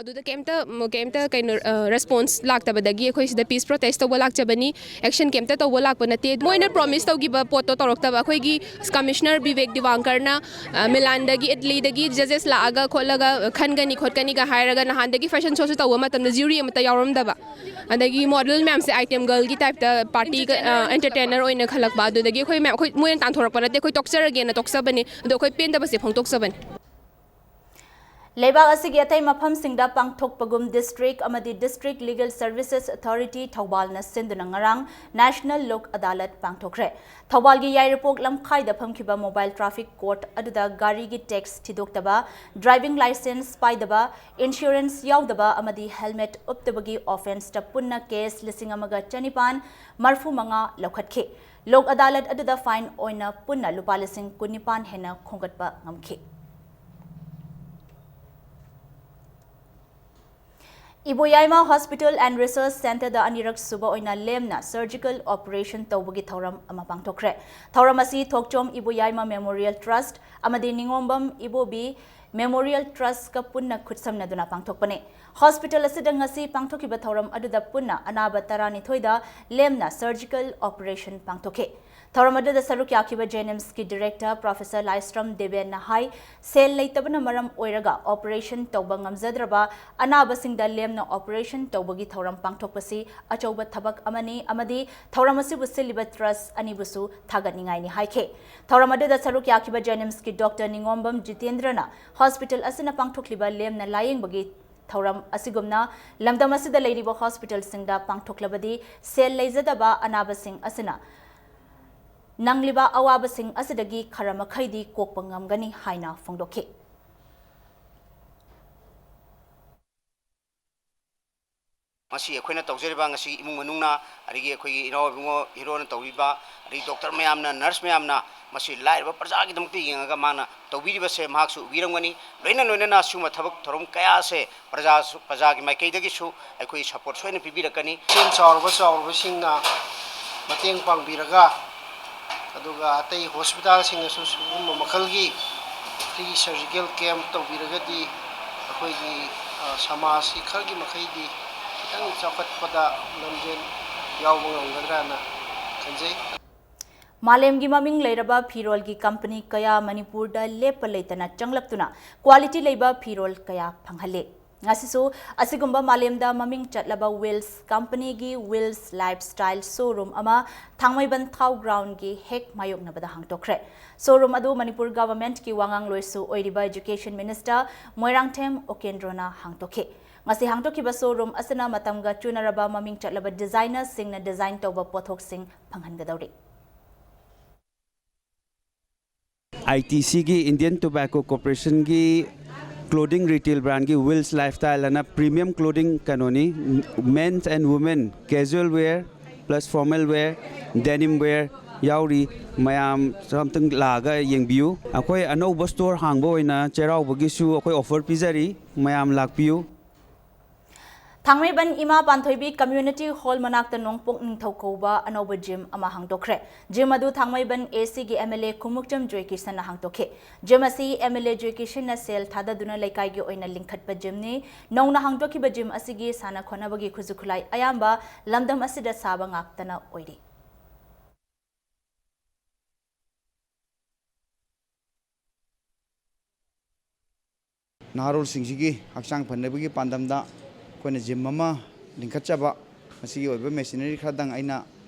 ꯑꯗꯨꯗ ꯀꯩꯝꯇ ꯀꯩꯝꯇ ꯀꯩꯅꯣ ꯔꯦꯁꯄꯣꯟꯁ ꯂꯥꯛꯇꯕꯗꯒꯤ ꯑꯩꯈꯣꯏ ꯁꯤꯗ ꯄꯤꯁ ꯄ꯭ꯔꯣꯇꯦꯁ ꯇꯧꯕ ꯂꯥꯛꯆꯕꯅꯤ꯫ ꯑꯦꯛꯁꯟ ꯀꯩꯝꯇ ꯇꯧꯕ ꯂꯥꯛꯄ ꯅꯠꯇꯦ꯫ ꯃꯣꯏꯅ ꯄ꯭ꯔꯣꯃꯤꯁ ꯇꯧꯈꯤꯕ ꯄꯣꯠꯇꯣ ꯇꯧꯔꯛꯇꯕ꯫ ꯑꯩꯈꯣꯏꯒꯤ ꯀꯃꯤꯁꯅꯔ ꯕꯤꯕꯦꯛ ꯗꯤꯋꯥꯡꯀꯔꯅ ꯃꯤꯂꯥꯟꯗꯒꯤ, ꯏꯠꯂꯤꯗꯒꯤ ꯖꯖꯦꯁ ꯂꯥꯛꯑꯒ ꯈꯣꯠꯂꯒ ꯈꯟꯒꯅꯤ ꯈꯣꯠꯀꯅꯤꯒ ꯍꯥꯏꯔꯒ ꯅꯍꯥꯟꯗꯒꯤ ꯐꯦꯁꯟ ꯁꯣꯁꯨ ꯇꯧꯕ ꯃꯇꯝꯗ ꯖ꯭ꯌꯨꯔꯤ ꯑꯃꯠꯇ ꯌꯥꯎꯔꯝꯗꯕ꯫ ꯑꯗꯒꯤ ꯃꯣꯗꯦꯜ ꯃꯌꯥꯝꯁꯦ ꯑꯥꯏꯇꯦꯝ ꯒꯔꯜꯒꯤ ꯇꯥꯏꯞꯇ ꯄꯥꯔꯇꯤ ꯑꯦꯟꯇꯔꯇꯦꯅꯔ ꯑꯣꯏꯅ ꯈꯜꯂꯛꯄ꯫ ꯑꯗꯨꯗꯒꯤ ꯑꯩꯈꯣꯏ ꯃꯌꯥꯝ ꯑꯩꯈꯣꯏ ꯃꯣꯏꯅ ꯇꯥꯟꯊꯣꯔꯛꯄ ꯅꯠꯇꯦ, ꯑꯩꯈꯣꯏ ꯇꯣꯛꯆꯔꯒꯦꯅ ꯇꯣꯛꯆꯕꯅꯤ꯫ ꯑꯗꯣ ꯑꯩꯈꯣꯏ ꯄꯦꯟꯗꯕꯁꯦ ꯐꯣꯡꯗꯣꯛꯆꯕꯅꯤ꯫ ꯂꯩꯕꯥꯛ ꯑꯁꯤꯒꯤ ꯑꯇꯩ ꯃꯐꯝꯁꯤꯡꯗ ꯄꯥꯡꯊꯣꯛꯄꯒꯨꯝ ꯗꯤꯁꯇ꯭ꯔꯤꯛ ꯑꯃꯗꯤ ꯗꯤꯁꯇ꯭ꯔꯤꯛ ꯂꯤꯒꯦꯜ ꯁꯔꯚꯤꯁꯦꯁ ꯑꯣꯊꯣꯔꯤꯇꯤ ꯊꯧꯕꯥꯜꯅ ꯁꯤꯟꯗꯨꯅ ꯉꯔꯥꯡ ꯅꯦꯁꯅꯦꯜ ꯂꯣꯛ ꯑꯗꯥꯂꯠ ꯄꯥꯡꯊꯣꯛꯈ꯭ꯔꯦ꯫ ꯊꯧꯕꯥꯜꯒꯤ ꯌꯥꯏꯔꯤꯄꯣꯛ ꯂꯝꯈꯥꯏꯗ ꯐꯝꯈꯤꯕ ꯃꯣꯕꯥꯏꯜ ꯇ꯭ꯔꯥꯐꯤꯛ ꯀꯣꯔꯠ ꯑꯗꯨꯗ ꯒꯥꯔꯤꯒꯤ ꯇꯦꯛꯁ ꯊꯤꯗꯣꯛꯇꯕ, ꯗ꯭ꯔꯥꯏꯚꯤꯡ ꯂꯥꯏꯁꯦꯟꯁ ꯄꯥꯏꯗꯕ, ꯏꯟꯁꯨꯔꯦꯟꯁ ꯌꯥꯎꯗꯕ ꯑꯃꯗꯤ ꯍꯦꯜꯃꯦꯠ ꯎꯞꯇꯕꯒꯤ ꯑꯣꯐꯦꯟꯁꯇ ꯄꯨꯟꯅ ꯀꯦꯁ ꯂꯤꯁꯤꯡ ꯑꯃꯒ ꯆꯅꯤꯄꯥꯟ ꯃꯔꯐꯨ ꯃꯉꯥ ꯂꯧꯈꯠꯈꯤ꯫ ꯂꯣꯛ ꯑꯗꯥꯂꯠ ꯑꯗꯨꯗ ꯐꯥꯏꯟ ꯑꯣꯏꯅ ꯄꯨꯟꯅ ꯂꯨꯄꯥ ꯂꯤꯁꯤꯡ ꯀꯨꯟꯅꯤꯄꯥꯟ ꯍꯦꯟꯅ ꯈꯣꯝꯒꯠꯄ ꯉꯝꯈꯤ꯫ ꯏꯕꯣꯌꯥꯏꯃ ꯍꯣꯁꯄꯤꯇꯥꯜ ꯑꯦꯟ ꯔꯤꯁꯔꯁ ꯁꯦꯟꯇꯔꯗ ꯑꯅꯤꯔꯛ ꯁꯨꯕ ꯑꯣꯏꯅ ꯂꯦꯝꯅ ꯁꯔꯖꯤꯀꯦꯜ ꯑꯣꯄꯔꯦꯁꯟ ꯇꯧꯕꯒꯤ ꯊꯧꯔꯝ ꯑꯃ ꯄꯥꯡꯊꯣꯛꯈ꯭ꯔꯦ꯫ ꯊꯧꯔꯝ ꯑꯁꯤ ꯊꯣꯛꯆꯣꯝ ꯏꯕꯣꯌꯥꯏꯃ ꯃꯦꯃꯣꯔꯤꯌꯦꯜ ꯇ꯭ꯔꯁꯠ ꯑꯃꯗꯤ ꯅꯤꯉꯣꯝꯕꯝ ꯏꯕꯣꯕꯤ ꯃꯦꯃꯣꯔꯤꯌꯦꯜ ꯇ꯭ꯔꯁꯠꯀ ꯄꯨꯟꯅ ꯈꯨꯠꯁꯝꯅꯗꯨꯅ ꯄꯥꯡꯊꯣꯛꯄꯅꯤ꯫ ꯍꯣꯁꯄꯤꯇꯥꯜ ꯑꯁꯤꯗ ꯉꯁꯤ ꯄꯥꯡꯊꯣꯛꯈꯤꯕ ꯊꯧꯔꯝ ꯑꯗꯨꯗ ꯄꯨꯟꯅ ꯑꯅꯥꯕ ꯇꯔꯥꯅꯤꯊꯣꯏꯗ ꯂꯦꯝꯅ ꯁꯔꯖꯤꯀꯦꯜ ꯑꯣꯄꯔꯦꯁꯟ ꯄꯥꯡꯊꯣꯛꯈꯤ꯫ ꯊꯧꯔꯝ ꯑꯗꯨꯗ ꯁꯔꯨꯛ ꯌꯥꯈꯤꯕ ꯖꯦꯅꯤꯝꯁꯀꯤ ꯗꯤꯔꯦꯛꯇꯔ ꯄ꯭ꯔꯣꯐꯦꯁꯔ ꯂꯥꯏꯁ꯭ꯔꯝ ꯗꯦꯕꯦꯟꯅ ꯍꯥꯏ, ꯁꯦꯜ ꯂꯩꯇꯕꯅ ꯃꯔꯝ ꯑꯣꯏꯔꯒ ꯑꯣꯄꯔꯦꯁꯟ ꯇꯧꯕ ꯉꯝꯖꯗ꯭ꯔꯕ ꯑꯅꯥꯕꯁꯤꯡꯗ ꯂꯦꯝꯅ ꯑꯣꯄꯔꯦꯁꯟ ꯇꯧꯕꯒꯤ ꯊꯧꯔꯝ ꯄꯥꯡꯊꯣꯛꯄꯁꯤ ꯑꯆꯧꯕ ꯊꯕꯛ ꯑꯃꯅꯤ ꯑꯃꯗꯤ ꯊꯧꯔꯝ ꯑꯁꯤꯕꯨ ꯁꯤꯜꯂꯤꯕ ꯇ꯭ꯔꯁꯠ ꯑꯅꯤꯕꯨꯁꯨ ꯊꯥꯒꯠꯅꯤꯡꯉꯥꯏꯅꯤ ꯍꯥꯏꯈꯤ꯫ ꯊꯧꯔꯝ ꯑꯗꯨꯗ ꯁꯔꯨꯛ ꯌꯥꯈꯤꯕ ꯖꯦꯅꯤꯝꯁꯀꯤ ꯗꯣꯛꯇꯔ ꯅꯤꯉꯣꯝꯕꯝ ꯖꯤꯇꯦꯟꯗ꯭ꯔꯅ ꯍꯣꯁꯄꯤꯇꯥꯜ ꯑꯁꯤꯅ ꯄꯥꯡꯊꯣꯛꯂꯤꯕ ꯂꯦꯝꯅ ꯂꯥꯌꯦꯡꯕꯒꯤ ꯊꯧꯔꯝ ꯑꯁꯤꯒꯨꯝꯅ ꯂꯝꯗꯝ ꯑꯁꯤꯗ ꯂꯩꯔꯤꯕ ꯍꯣꯁꯄꯤꯇꯥꯜꯁꯤꯡꯗ ꯄꯥꯡꯊꯣꯛꯂꯕꯗꯤ ꯁꯦꯜ ꯂꯩꯖꯗꯕ ꯑꯅꯥꯕꯁꯤꯡ ꯑꯁꯤꯅ ꯅꯪꯂꯤꯕ ꯑꯋꯥꯕꯁꯤꯡ ꯑꯁꯤꯗꯒꯤ ꯈꯔ ꯃꯈꯩꯗꯤ ꯀꯣꯛꯄ ꯉꯝꯒꯅꯤ ꯍꯥꯏꯅ ꯐꯣꯡꯗꯣꯛꯈꯤ꯫ ꯃꯁꯤ ꯑꯩꯈꯣꯏꯅ ꯇꯧꯖꯔꯤꯕ ꯉꯁꯤ ꯏꯃꯨꯡ ꯃꯅꯨꯡꯅ, ꯑꯗꯒꯤ ꯑꯩꯈꯣꯏꯒꯤ ꯏꯅꯥꯎ ꯏꯕꯨꯡꯉꯣ ꯍꯤꯔꯣꯅ ꯇꯧꯔꯤꯕ, ꯑꯗꯒꯤ ꯗꯣꯛꯇꯔ ꯃꯌꯥꯝꯅ, ꯅꯔꯁ ꯃꯌꯥꯝꯅ ꯃꯁꯤ ꯂꯥꯏꯔꯕ ꯄ꯭ꯔꯖꯥꯒꯤꯗꯃꯛꯇ ꯌꯦꯡꯉꯒ ꯃꯥꯅ ꯇꯧꯕꯤꯔꯤꯕꯁꯦ ꯃꯍꯥꯛꯁꯨ ꯎꯕꯤꯔꯝꯒꯅꯤ꯫ ꯂꯣꯏꯅ ꯂꯣꯏꯅꯅ ꯁꯤꯒꯨꯝꯕ ꯊꯕꯛ ꯊꯧꯔꯝ ꯀꯌꯥ ꯑꯁꯦ ꯄ꯭ꯔꯖꯥꯁꯨ, ꯄ꯭ꯔꯖꯥꯒꯤ ꯃꯥꯏꯀꯩꯗꯒꯤꯁꯨ ꯑꯩꯈꯣꯏ ꯁꯄꯣꯔꯠ ꯁꯣꯏꯗꯅ ꯄꯤꯕꯤꯔꯛꯀꯅꯤ꯫ ꯁꯦꯝ ꯆꯥꯎꯔꯕ ꯆꯥꯎꯔꯕꯁꯤꯡꯅ ꯃꯇꯦꯡ ꯄꯥꯡꯕꯤꯔꯒ, ꯑꯗꯨꯒ ꯑꯇꯩ ꯍꯣꯁꯄꯤꯇꯥꯜꯁꯤꯡꯅꯁꯨ ꯁꯤꯒꯨꯝꯕ ꯃꯈꯜꯒꯤ ꯐ꯭ꯔꯤ ꯁꯔꯖꯤꯀꯦꯜ ꯀꯦꯝꯞ ꯇꯧꯕꯤꯔꯒꯗꯤ ꯑꯩꯈꯣꯏꯒꯤ ꯁꯃꯥꯖꯁꯤ ꯈꯔꯒꯤ ꯃꯈꯩꯗꯤ ꯈꯤꯇꯪ ꯆꯥꯎꯈꯠꯄꯗ ꯂꯝꯖꯦꯜ ꯌꯥꯎꯕ ꯉꯝꯒꯗ꯭ꯔꯥꯅ ꯈꯟꯖꯩ꯫ ꯃꯥꯂꯦꯝꯒꯤ ꯃꯃꯤꯡ ꯂꯩꯔꯕ ꯐꯤꯔꯣꯜꯒꯤ ꯀꯝꯄꯅꯤ ꯀꯌꯥ ꯃꯅꯤꯄꯨꯔꯗ ꯂꯦꯞꯄ ꯂꯩꯇꯅ ꯆꯪꯂꯛꯇꯨꯅ ꯀ꯭ꯋꯥꯂꯤꯇꯤ ꯂꯩꯕ ꯐꯤꯔꯣꯜ ꯀꯌꯥ ꯐꯪꯍꯜꯂꯤ꯫ ꯉꯁꯤꯁꯨ ꯑꯁꯤꯒꯨꯝꯕ ꯃꯥꯂꯦꯝꯗ ꯃꯃꯤꯡ ꯆꯠꯂꯕ ꯋꯤꯜꯁ ꯀꯝꯄꯅꯤꯒꯤ ꯋꯤꯜꯁ ꯂꯥꯏꯐꯁ꯭ꯇꯥꯏꯜ ꯁꯣꯔꯨꯝ ꯑꯃ ꯊꯥꯡꯃꯩꯕꯟ ꯊꯥꯎ ꯒ꯭ꯔꯥꯎꯟꯒꯤ ꯍꯦꯛ ꯃꯥꯌꯣꯛꯅꯕꯗ ꯍꯥꯡꯗꯣꯛꯈ꯭ꯔꯦ꯫ ꯁꯣꯔꯨꯝ ꯑꯗꯨ ꯃꯅꯤꯄꯨꯔ ꯒꯚꯔꯟꯃꯦꯟꯠꯀꯤ ꯋꯥꯉꯥꯡꯂꯣꯏꯁꯨ ꯑꯣꯏꯔꯤꯕ ꯏꯖꯨꯀꯦꯁꯟ ꯃꯤꯅꯤꯁꯇꯔ ꯃꯣꯏꯔꯥꯡꯊꯦꯝ ꯎꯀꯦꯟꯗ꯭ꯔꯣꯅ ꯍꯥꯡꯗꯣꯛꯈꯤ꯫ ꯉꯁꯤ ꯍꯥꯡꯗꯣꯛꯈꯤꯕ ꯁꯣꯔꯨꯝ ꯑꯁꯤꯅ ꯃꯇꯝꯒ ꯆꯨꯅꯔꯕ ꯃꯃꯤꯡ ꯆꯠꯂꯕ ꯗꯤꯖꯥꯏꯅꯔꯁꯤꯡꯅ ꯗꯤꯖꯥꯏꯟ ꯇꯧꯕ ꯄꯣꯠꯊꯣꯛꯁꯤꯡ ꯐꯪꯍꯟꯒꯗꯧꯔꯤ꯫ ꯑꯥꯏ ꯇꯤ ꯁꯤꯒꯤ, Indian Tobacco Corporationꯒꯤ clothing retail brandꯀꯤ Wheels Lifestyle ꯍꯥꯏꯅ premium clothing ꯀꯩꯅꯣꯅꯤ꯫ Men's and women casual wear plus formal wear, denim wear ꯌꯥꯎꯔꯤ꯫ ꯃꯌꯥꯝ ꯑꯝꯇꯪ ꯂꯥꯛꯑꯒ ꯌꯦꯡꯕꯤꯌꯨ꯫ ꯑꯩꯈꯣꯏ ꯑꯅꯧꯕ store ꯍꯥꯡꯕ ꯑꯣꯏꯅ ꯆꯩꯔꯥꯎꯕꯒꯤꯁꯨ ꯑꯩꯈꯣꯏ offer ꯄꯤꯖꯔꯤ꯫ ꯃꯌꯥꯝ ꯂꯥꯛꯄꯤꯌꯨ꯫ ꯊꯥꯡꯃꯩꯕꯟ ꯏꯃꯥ ꯄꯥꯟꯊꯣꯏꯕꯤ ꯀꯝꯃ꯭ꯌꯨꯅꯤꯇꯤ ꯍꯣꯜ ꯃꯅꯥꯛꯇ ꯅꯣꯡꯄꯣꯛ ꯅꯤꯡꯊꯧ ꯀꯧꯕ ꯑꯅꯧꯕ ꯖꯤꯝ ꯑꯃ ꯍꯥꯡꯗꯣꯛꯈ꯭ꯔꯦ꯫ ꯖꯤꯝ ꯑꯗꯨ ꯊꯥꯡꯃꯩꯕꯟ ꯑꯦ ꯁꯤꯒꯤ M L A Khumukcham ꯖꯣꯏꯀꯤꯁꯟꯅ ꯍꯥꯡꯗꯣꯛꯈꯤ꯫ Gym ꯑꯁꯤ ꯑꯦꯝ ꯑꯦꯜ ꯑꯦ ꯖꯣꯏꯀꯤꯁꯟꯅ ꯁꯦꯜ ꯊꯥꯗꯗꯨꯅ ꯂꯩꯀꯥꯏꯒꯤ ꯑꯣꯏꯅ ꯂꯤꯡꯈꯠꯄ ꯖꯤꯝꯅꯤ꯫ ꯅꯧꯅ ꯍꯥꯡꯗꯣꯛꯈꯤꯕ ꯖꯤꯝ ꯑꯁꯤꯒꯤ ꯁꯥꯟꯅ ꯈꯣꯠꯅꯕꯒꯤ ꯈꯨꯠꯁꯨ ꯈꯨꯠꯂꯥꯏ ꯑꯌꯥꯝꯕ ꯂꯝꯗꯝ ꯑꯁꯤꯗ ꯁꯥꯕ ꯉꯥꯛꯇꯅ ꯑꯣꯏꯔꯤ꯫ ꯅꯍꯥꯔꯣꯜꯁꯤꯡꯁꯤꯒꯤ ꯍꯛꯆꯥꯡ ꯐꯅꯕꯒꯤ ꯄꯥꯟꯗꯝꯗ ꯑꯩꯈꯣꯏꯅ ꯖꯤꯝ ꯑꯃ ꯂꯤꯡꯈꯠꯆꯕ, ꯃꯁꯤꯒꯤ ꯑꯣꯏꯕ ꯃꯦꯆꯤꯅꯔꯤ ꯈꯔꯗꯪ ꯑꯩꯅ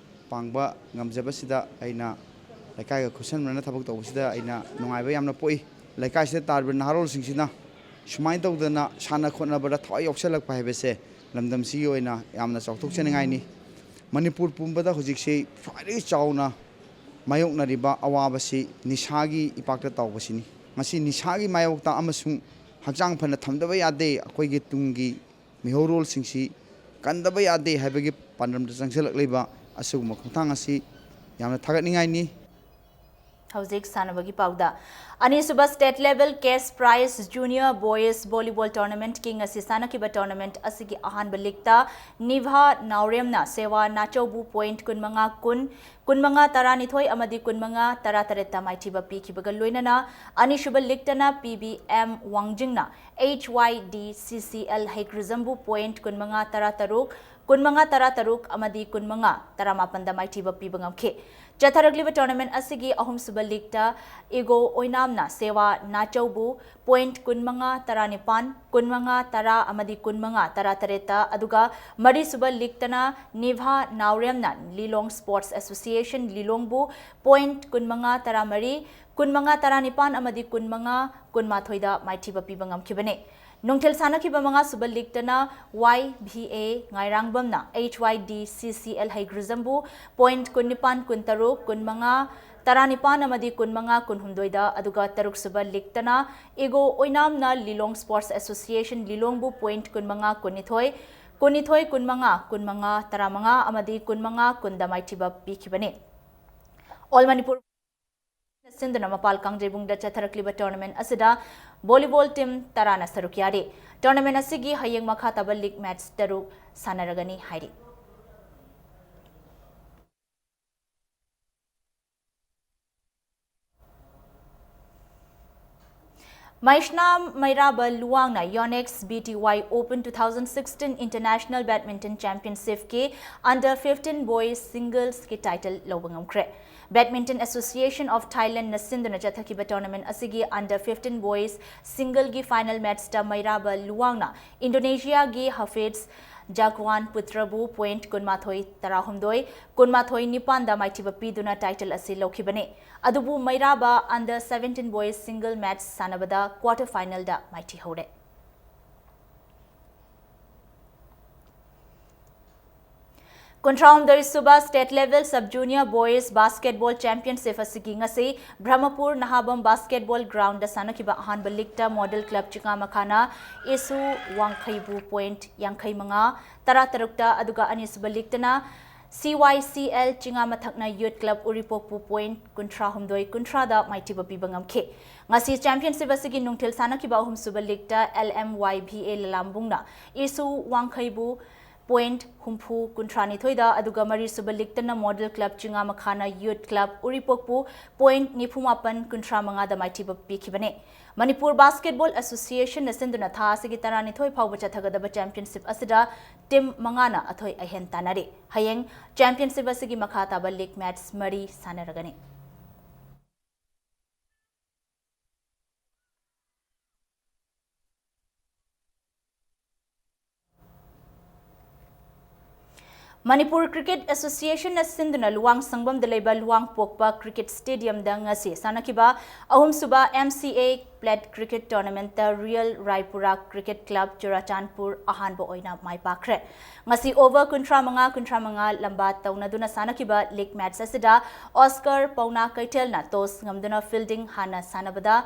ꯄꯥꯡꯕ ꯉꯝꯖꯕꯁꯤꯗ ꯑꯩꯅ ꯂꯩꯀꯥꯏꯒ ꯈꯨꯠꯁꯝꯅꯅ ꯊꯕꯛ ꯇꯧꯕꯁꯤꯗ ꯑꯩꯅ ꯅꯨꯡꯉꯥꯏꯕ ꯌꯥꯝꯅ ꯄꯣꯛꯏ꯫ ꯂꯩꯀꯥꯏꯁꯤꯗ ꯇꯥꯔꯤꯕ ꯅꯍꯥꯔꯣꯜꯁꯤꯡꯁꯤꯅ ꯁꯨꯃꯥꯏꯅ ꯇꯧꯗꯅ ꯁꯥꯟꯅ ꯈꯣꯠꯅꯕꯗ ꯊꯋꯥꯏ ꯌꯥꯎꯁꯜꯂꯛꯄ ꯍꯥꯏꯕꯁꯦ ꯂꯝꯗꯝꯁꯤꯒꯤ ꯑꯣꯏꯅ ꯌꯥꯝꯅ ꯆꯥꯎꯊꯣꯛꯆꯅꯤꯡꯉꯥꯏꯅꯤ꯫ ꯃꯅꯤꯄꯨꯔ ꯄꯨꯝꯕꯗ ꯍꯧꯖꯤꯛꯁꯤ ꯈ꯭ꯋꯥꯏꯗꯒꯤ ꯆꯥꯎꯅ ꯃꯥꯌꯣꯛꯅꯔꯤꯕ ꯑꯋꯥꯕꯁꯤ ꯅꯤꯁꯥꯒꯤ ꯏꯄꯥꯛꯇ ꯇꯥꯎꯕꯁꯤꯅꯤ꯫ ꯃꯁꯤ ꯅꯤꯁꯥꯒꯤ ꯃꯥꯌꯣꯛꯇ ꯑꯃꯁꯨꯡ ꯍꯛꯆꯥꯡ ꯐꯅ ꯊꯝꯗꯕ ꯌꯥꯗꯦ, ꯑꯩꯈꯣꯏꯒꯤ ꯇꯨꯡꯒꯤ ꯃꯤꯍꯧꯔꯣꯜꯁꯤꯡꯁꯤ ꯀꯟꯗꯕ ꯌꯥꯗꯦ ꯍꯥꯏꯕꯒꯤ ꯄꯥꯟꯗꯝꯗ ꯆꯪꯁꯤꯜꯂꯛꯂꯤꯕ ꯑꯁꯤꯒꯨꯝꯕ ꯈꯣꯡꯊꯥꯡ ꯑꯁꯤ ꯌꯥꯝꯅ ꯊꯥꯒꯠꯅꯤꯡꯉꯥꯏꯅꯤ꯫ ꯍꯧꯖꯤꯛ ꯁꯥꯟꯅꯕꯒꯤ ꯄꯥꯎꯗ꯫ ꯑꯅꯤꯁꯨꯕ state level cash prize junior boys volleyball tournamentꯀꯤ ꯉꯁꯤ ꯁꯥꯟꯅꯈꯤꯕ tournament ꯑꯁꯤꯒꯤ ꯑꯍꯥꯟꯕ leagueꯇ ꯅꯤꯚꯥ ꯅꯥꯎꯔꯦꯝꯅ ꯁꯦꯋꯥ ꯅꯥꯆꯧꯕꯨ point ꯀꯨꯟꯃꯉꯥ ꯀꯨꯟ, ꯀꯨꯟꯃꯉꯥ ꯇꯔꯥꯅꯤꯊꯣꯏ ꯑꯃꯗꯤ ꯀꯨꯟꯃꯉꯥ ꯇꯔꯥꯇꯔꯦꯠꯇ ꯃꯥꯏꯊꯤꯕ ꯄꯤꯈꯤꯕꯒ ꯂꯣꯏꯅꯅ ꯑꯅꯤꯁꯨꯕ leagueꯇꯅ ꯄꯤ ꯕꯤ ꯑꯦꯝ ꯋꯥꯡꯖꯤꯡꯅ ꯑꯩꯆ ꯋꯥꯏ ꯗꯤ ꯁꯤ ꯁꯤ ꯑꯦꯜ ꯍꯩꯒ꯭ꯔꯨꯖꯝꯕꯨ point ꯀꯨꯟꯃꯉꯥ ꯇꯔꯥꯇꯔꯨꯛ, ꯀꯨꯟꯃꯉꯥ ꯇꯔꯥꯇꯔꯨꯛ ꯑꯃꯗꯤ ꯀꯨꯟꯃꯉꯥ ꯇꯔꯥꯃꯥꯄꯟꯗ ꯃꯥꯏꯊꯤꯕ ꯄꯤꯕ ꯉꯝꯈꯤ꯫ ꯆꯠꯊꯔꯛꯂꯤꯕ tournament ꯑꯁꯤꯒꯤ ꯑꯍꯨꯝꯁꯨꯕ leagueꯇ ꯏꯒꯣ ꯑꯣꯏꯅꯥꯝꯅ ꯁꯦꯋꯥ ꯅꯥꯆꯧꯕꯨ point ꯀꯨꯟꯃꯉꯥ ꯇꯔꯥꯅꯤꯄꯥꯟ, ꯀꯨꯟꯃꯉꯥ ꯇꯔꯥ ꯑꯃꯗꯤ ꯀꯨꯟꯃꯉꯥ ꯇꯔꯥꯇꯔꯦꯠꯇ, ꯑꯗꯨꯒ ꯃꯔꯤꯁꯨꯕ leagueꯇꯅ ꯅꯤꯚꯥ ꯅꯥꯎꯔꯦꯝꯅ ꯂꯤꯂꯣꯡ Sports Association ꯂꯤꯂꯣꯡꯕꯨ point ꯀꯨꯟꯃꯉꯥ ꯇꯔꯥꯃꯔꯤ, ꯀꯨꯟꯃꯉꯥ ꯇꯔꯥꯅꯤꯄꯥꯟ ꯑꯃꯗꯤ ꯀꯨꯟꯃꯉꯥ ꯀꯨꯟꯃꯥꯊꯣꯏꯗ ꯃꯥꯏꯊꯤꯕ ꯄꯤꯕ ꯉꯝꯈꯤꯕꯅꯤ꯫ ꯅꯨꯡꯊꯤꯜ ꯁꯥꯟꯅꯈꯤꯕ ꯃꯉꯥꯁꯨꯕ leagueꯇꯅ ꯋꯥꯏ ꯚꯤ ꯑꯦ ꯉꯥꯏꯔꯥꯡꯕꯝꯅ ꯑꯩꯆ ꯋꯥꯏ ꯗꯤ ꯁꯤ ꯁꯤ ꯑꯦꯜ ꯍꯩꯒ꯭ꯔꯨꯖꯝꯕꯨ point ꯀꯨꯟꯅꯤꯄꯥꯟ ꯀꯨꯟꯇꯔꯨꯛ, ꯀꯨꯟꯃꯉꯥ ꯇꯔꯥꯅꯤꯄꯥꯟ ꯑꯃꯗꯤ ꯀꯨꯟꯃꯉꯥ ꯀꯨꯟꯍꯨꯝꯗꯣꯏꯗ, ꯑꯗꯨꯒ ꯇꯔꯨꯛꯁꯨꯕ leagueꯇꯅ ꯏꯒꯣ ꯑꯣꯏꯅꯥꯝꯅ ꯂꯤꯂꯣꯡ Sports Association ꯂꯤꯂꯣꯡꯕꯨ point ꯀꯨꯟꯃꯉꯥ ꯀꯨꯟꯅꯤꯊꯣꯏ, ꯀꯨꯟꯅꯤꯊꯣꯏ ꯀꯨꯟꯃꯉꯥ, ꯀꯨꯟꯃꯉꯥ ꯇꯔꯥꯃꯉꯥ ꯑꯃꯗꯤ ꯀꯨꯟꯃꯉꯥ ꯀꯨꯟꯗ ꯃꯥꯏꯊꯤꯕ ꯄꯤꯈꯤꯕꯅꯤ꯫ All Manipur ꯁꯤꯟꯗꯨꯅ ꯃꯄꯥꯜ ꯀꯥꯡꯖꯩꯕꯨꯡꯗ ꯆꯠꯊꯔꯛꯂꯤꯕ tournament ꯑꯁꯤꯗ volleyball team ꯇꯔꯥꯅ ꯁꯔꯨꯛ ꯌꯥꯔꯤ꯫ Tournament ꯑꯁꯤꯒꯤ ꯍꯌꯦꯡ ꯃꯈꯥ ꯇꯥꯕ league match ꯇꯔꯨꯛ ꯁꯥꯟꯅꯔꯒꯅꯤ ꯍꯥꯏꯔꯤ꯫ ꯃꯩꯁꯅꯥꯝ ꯃꯩꯔꯥꯕ ꯂꯨꯋꯥꯡꯅ Yonex B T Y Open two thousand sixteen International Badminton Championshipꯀꯤ under fifteen boys singlesꯀꯤ title ꯂꯧꯕ ꯉꯝꯈ꯭ꯔꯦ꯫ Badminton Association of Thailandꯅ ꯁꯤꯟꯗꯨꯅ ꯆꯠꯊꯈꯤꯕ tournament ꯑꯁꯤꯒꯤ under fifteen boys singleꯒꯤ final matchꯇ ꯃꯩꯔꯥꯕ ꯂꯨꯋꯥꯡꯅ ꯏꯟꯗꯣꯅꯦꯁꯤꯌꯥꯒꯤ ꯍꯐꯤꯖ ꯖꯥꯛꯋꯥꯟ ꯄꯨꯇ꯭ꯔꯕꯨ point ꯀꯨꯟꯃꯥꯊꯣꯏ ꯇꯔꯥꯍꯨꯝꯗꯣꯏ, ꯀꯨꯟꯃꯥꯊꯣꯏ ꯅꯤꯄꯥꯟꯗ ꯃꯥꯏꯊꯤꯕ ꯄꯤꯗꯨꯅ title ꯑꯁꯤ ꯂꯧꯈꯤꯕꯅꯤ꯫ ꯑꯗꯨꯕꯨ ꯃꯩꯔꯥꯕ under seventeen boys single match ꯁꯥꯟꯅꯕꯗ quarter finalꯗ ꯃꯥꯏꯊꯤꯍꯧꯔꯦ꯫ ꯀꯨꯟꯊ꯭ꯔꯥꯍꯨꯝꯗꯣꯏ ꯁꯨꯕ state level sub junior boys basketball championship ꯑꯁꯤꯒꯤ ꯉꯁꯤ ꯕ꯭ꯔꯍꯃꯄꯨꯔ ꯅꯍꯥꯕꯝ basketball groundꯗ ꯁꯥꯟꯅꯈꯤꯕ ꯑꯍꯥꯟꯕ leagueꯇ Model Club ꯆꯤꯉꯥꯃꯈꯥꯅ ꯏꯁꯨ ꯋꯥꯡꯈꯩꯕꯨ point ꯌꯥꯡꯈꯩ ꯃꯉꯥ, ꯇꯔꯥ ꯇꯔꯨꯛꯇ, ꯑꯗꯨꯒ ꯑꯅꯤꯁꯨꯕ leagueꯇꯅ C Y C L ꯆꯤꯉꯥ ꯃꯊꯛꯅ Youth Club ꯎꯔꯤꯄꯣꯛꯄꯨ point ꯀꯨꯟꯊ꯭ꯔꯥ ꯍꯨꯝꯗꯣꯏ ꯀꯨꯟꯊ꯭ꯔꯥꯗ ꯃꯥꯏꯊꯤꯕ ꯄꯤꯕ ꯉꯝꯈꯤ꯫ ꯉꯁꯤ championship ꯑꯁꯤꯒꯤ ꯅꯨꯡꯊꯤꯜ ꯁꯥꯟꯅꯈꯤꯕ ꯑꯍꯨꯝꯁꯨꯕ leagueꯇ L M Y V A ꯂꯂꯥꯝꯕꯨꯡꯅ ꯏꯁꯨ ꯋꯥꯡꯈꯩꯕꯨ point ꯍꯨꯝꯐꯨ ꯀꯨꯟꯊ꯭ꯔꯥ ꯅꯤꯊꯣꯏꯗ, ꯑꯗꯨꯒ ꯃꯔꯤꯁꯨꯕ leagueꯇꯅ Model Club ꯆꯤꯉꯥ ꯃꯈꯥꯅ Youth Club ꯎꯔꯤꯄꯣꯛꯄꯨ point ꯅꯤꯐꯨ ꯃꯥꯄꯟ ꯀꯨꯟꯊ꯭ꯔꯥ ꯃꯉꯥꯗ ꯃꯥꯏꯊꯤꯕ ꯄꯤꯈꯤꯕꯅꯤ꯫ ꯃꯅꯤꯄꯨꯔ Basketball Associationꯅ ꯁꯤꯟꯗꯨꯅ ꯊꯥ ꯑꯁꯤꯒꯤ ꯇꯔꯥꯅꯤꯊꯣꯏ ꯐꯥꯎꯕ ꯆꯠꯊꯒꯗꯕ championship ꯑꯁꯤꯗ team ꯃꯉꯥꯅ ꯑꯊꯣꯏ ꯑꯍꯦꯟ ꯇꯥꯟꯅꯔꯤ꯫ ꯍꯌꯦꯡ championship ꯑꯁꯤꯒꯤ ꯃꯈꯥ ꯇꯥꯕ league match ꯃꯔꯤ ꯁꯥꯟꯅꯔꯒꯅꯤ꯫ ꯃꯅꯤꯄꯨꯔ Cricket Associationꯅ ꯁꯤꯟꯗꯨꯅ ꯂꯨꯋꯥꯡ ꯁꯪꯕꯝꯗ ꯂꯩꯕ ꯂꯨꯋꯥꯡ ꯄꯣꯛꯄ Cricket Stadiumꯗ ꯉꯁꯤ ꯁꯥꯟꯅꯈꯤꯕ ꯑꯍꯨꯝꯁꯨꯕ M C A Plate Cricket Tournamentꯇ Real Raipura Cricket Club Churachandpur ꯑꯍꯥꯟꯕ ꯑꯣꯏꯅ ꯃꯥꯏ ꯄꯥꯛꯈ꯭ꯔꯦ꯫ ꯉꯁꯤ over ꯀꯨꯟꯊ꯭ꯔꯥ ꯃꯉꯥ, ꯀꯨꯟꯊ꯭ꯔꯥ ꯃꯉꯥ ꯂꯝꯕꯥ ꯇꯧꯅꯗꯨꯅ ꯁꯥꯟꯅꯈꯤꯕ league match ꯑꯁꯤꯗ Oscar ꯄꯥꯎꯅꯥ ꯀꯩꯊꯦꯜꯅ toss ꯉꯝꯗꯨꯅ fielding ꯍꯥꯟꯅ ꯁꯥꯟꯅꯕꯗ,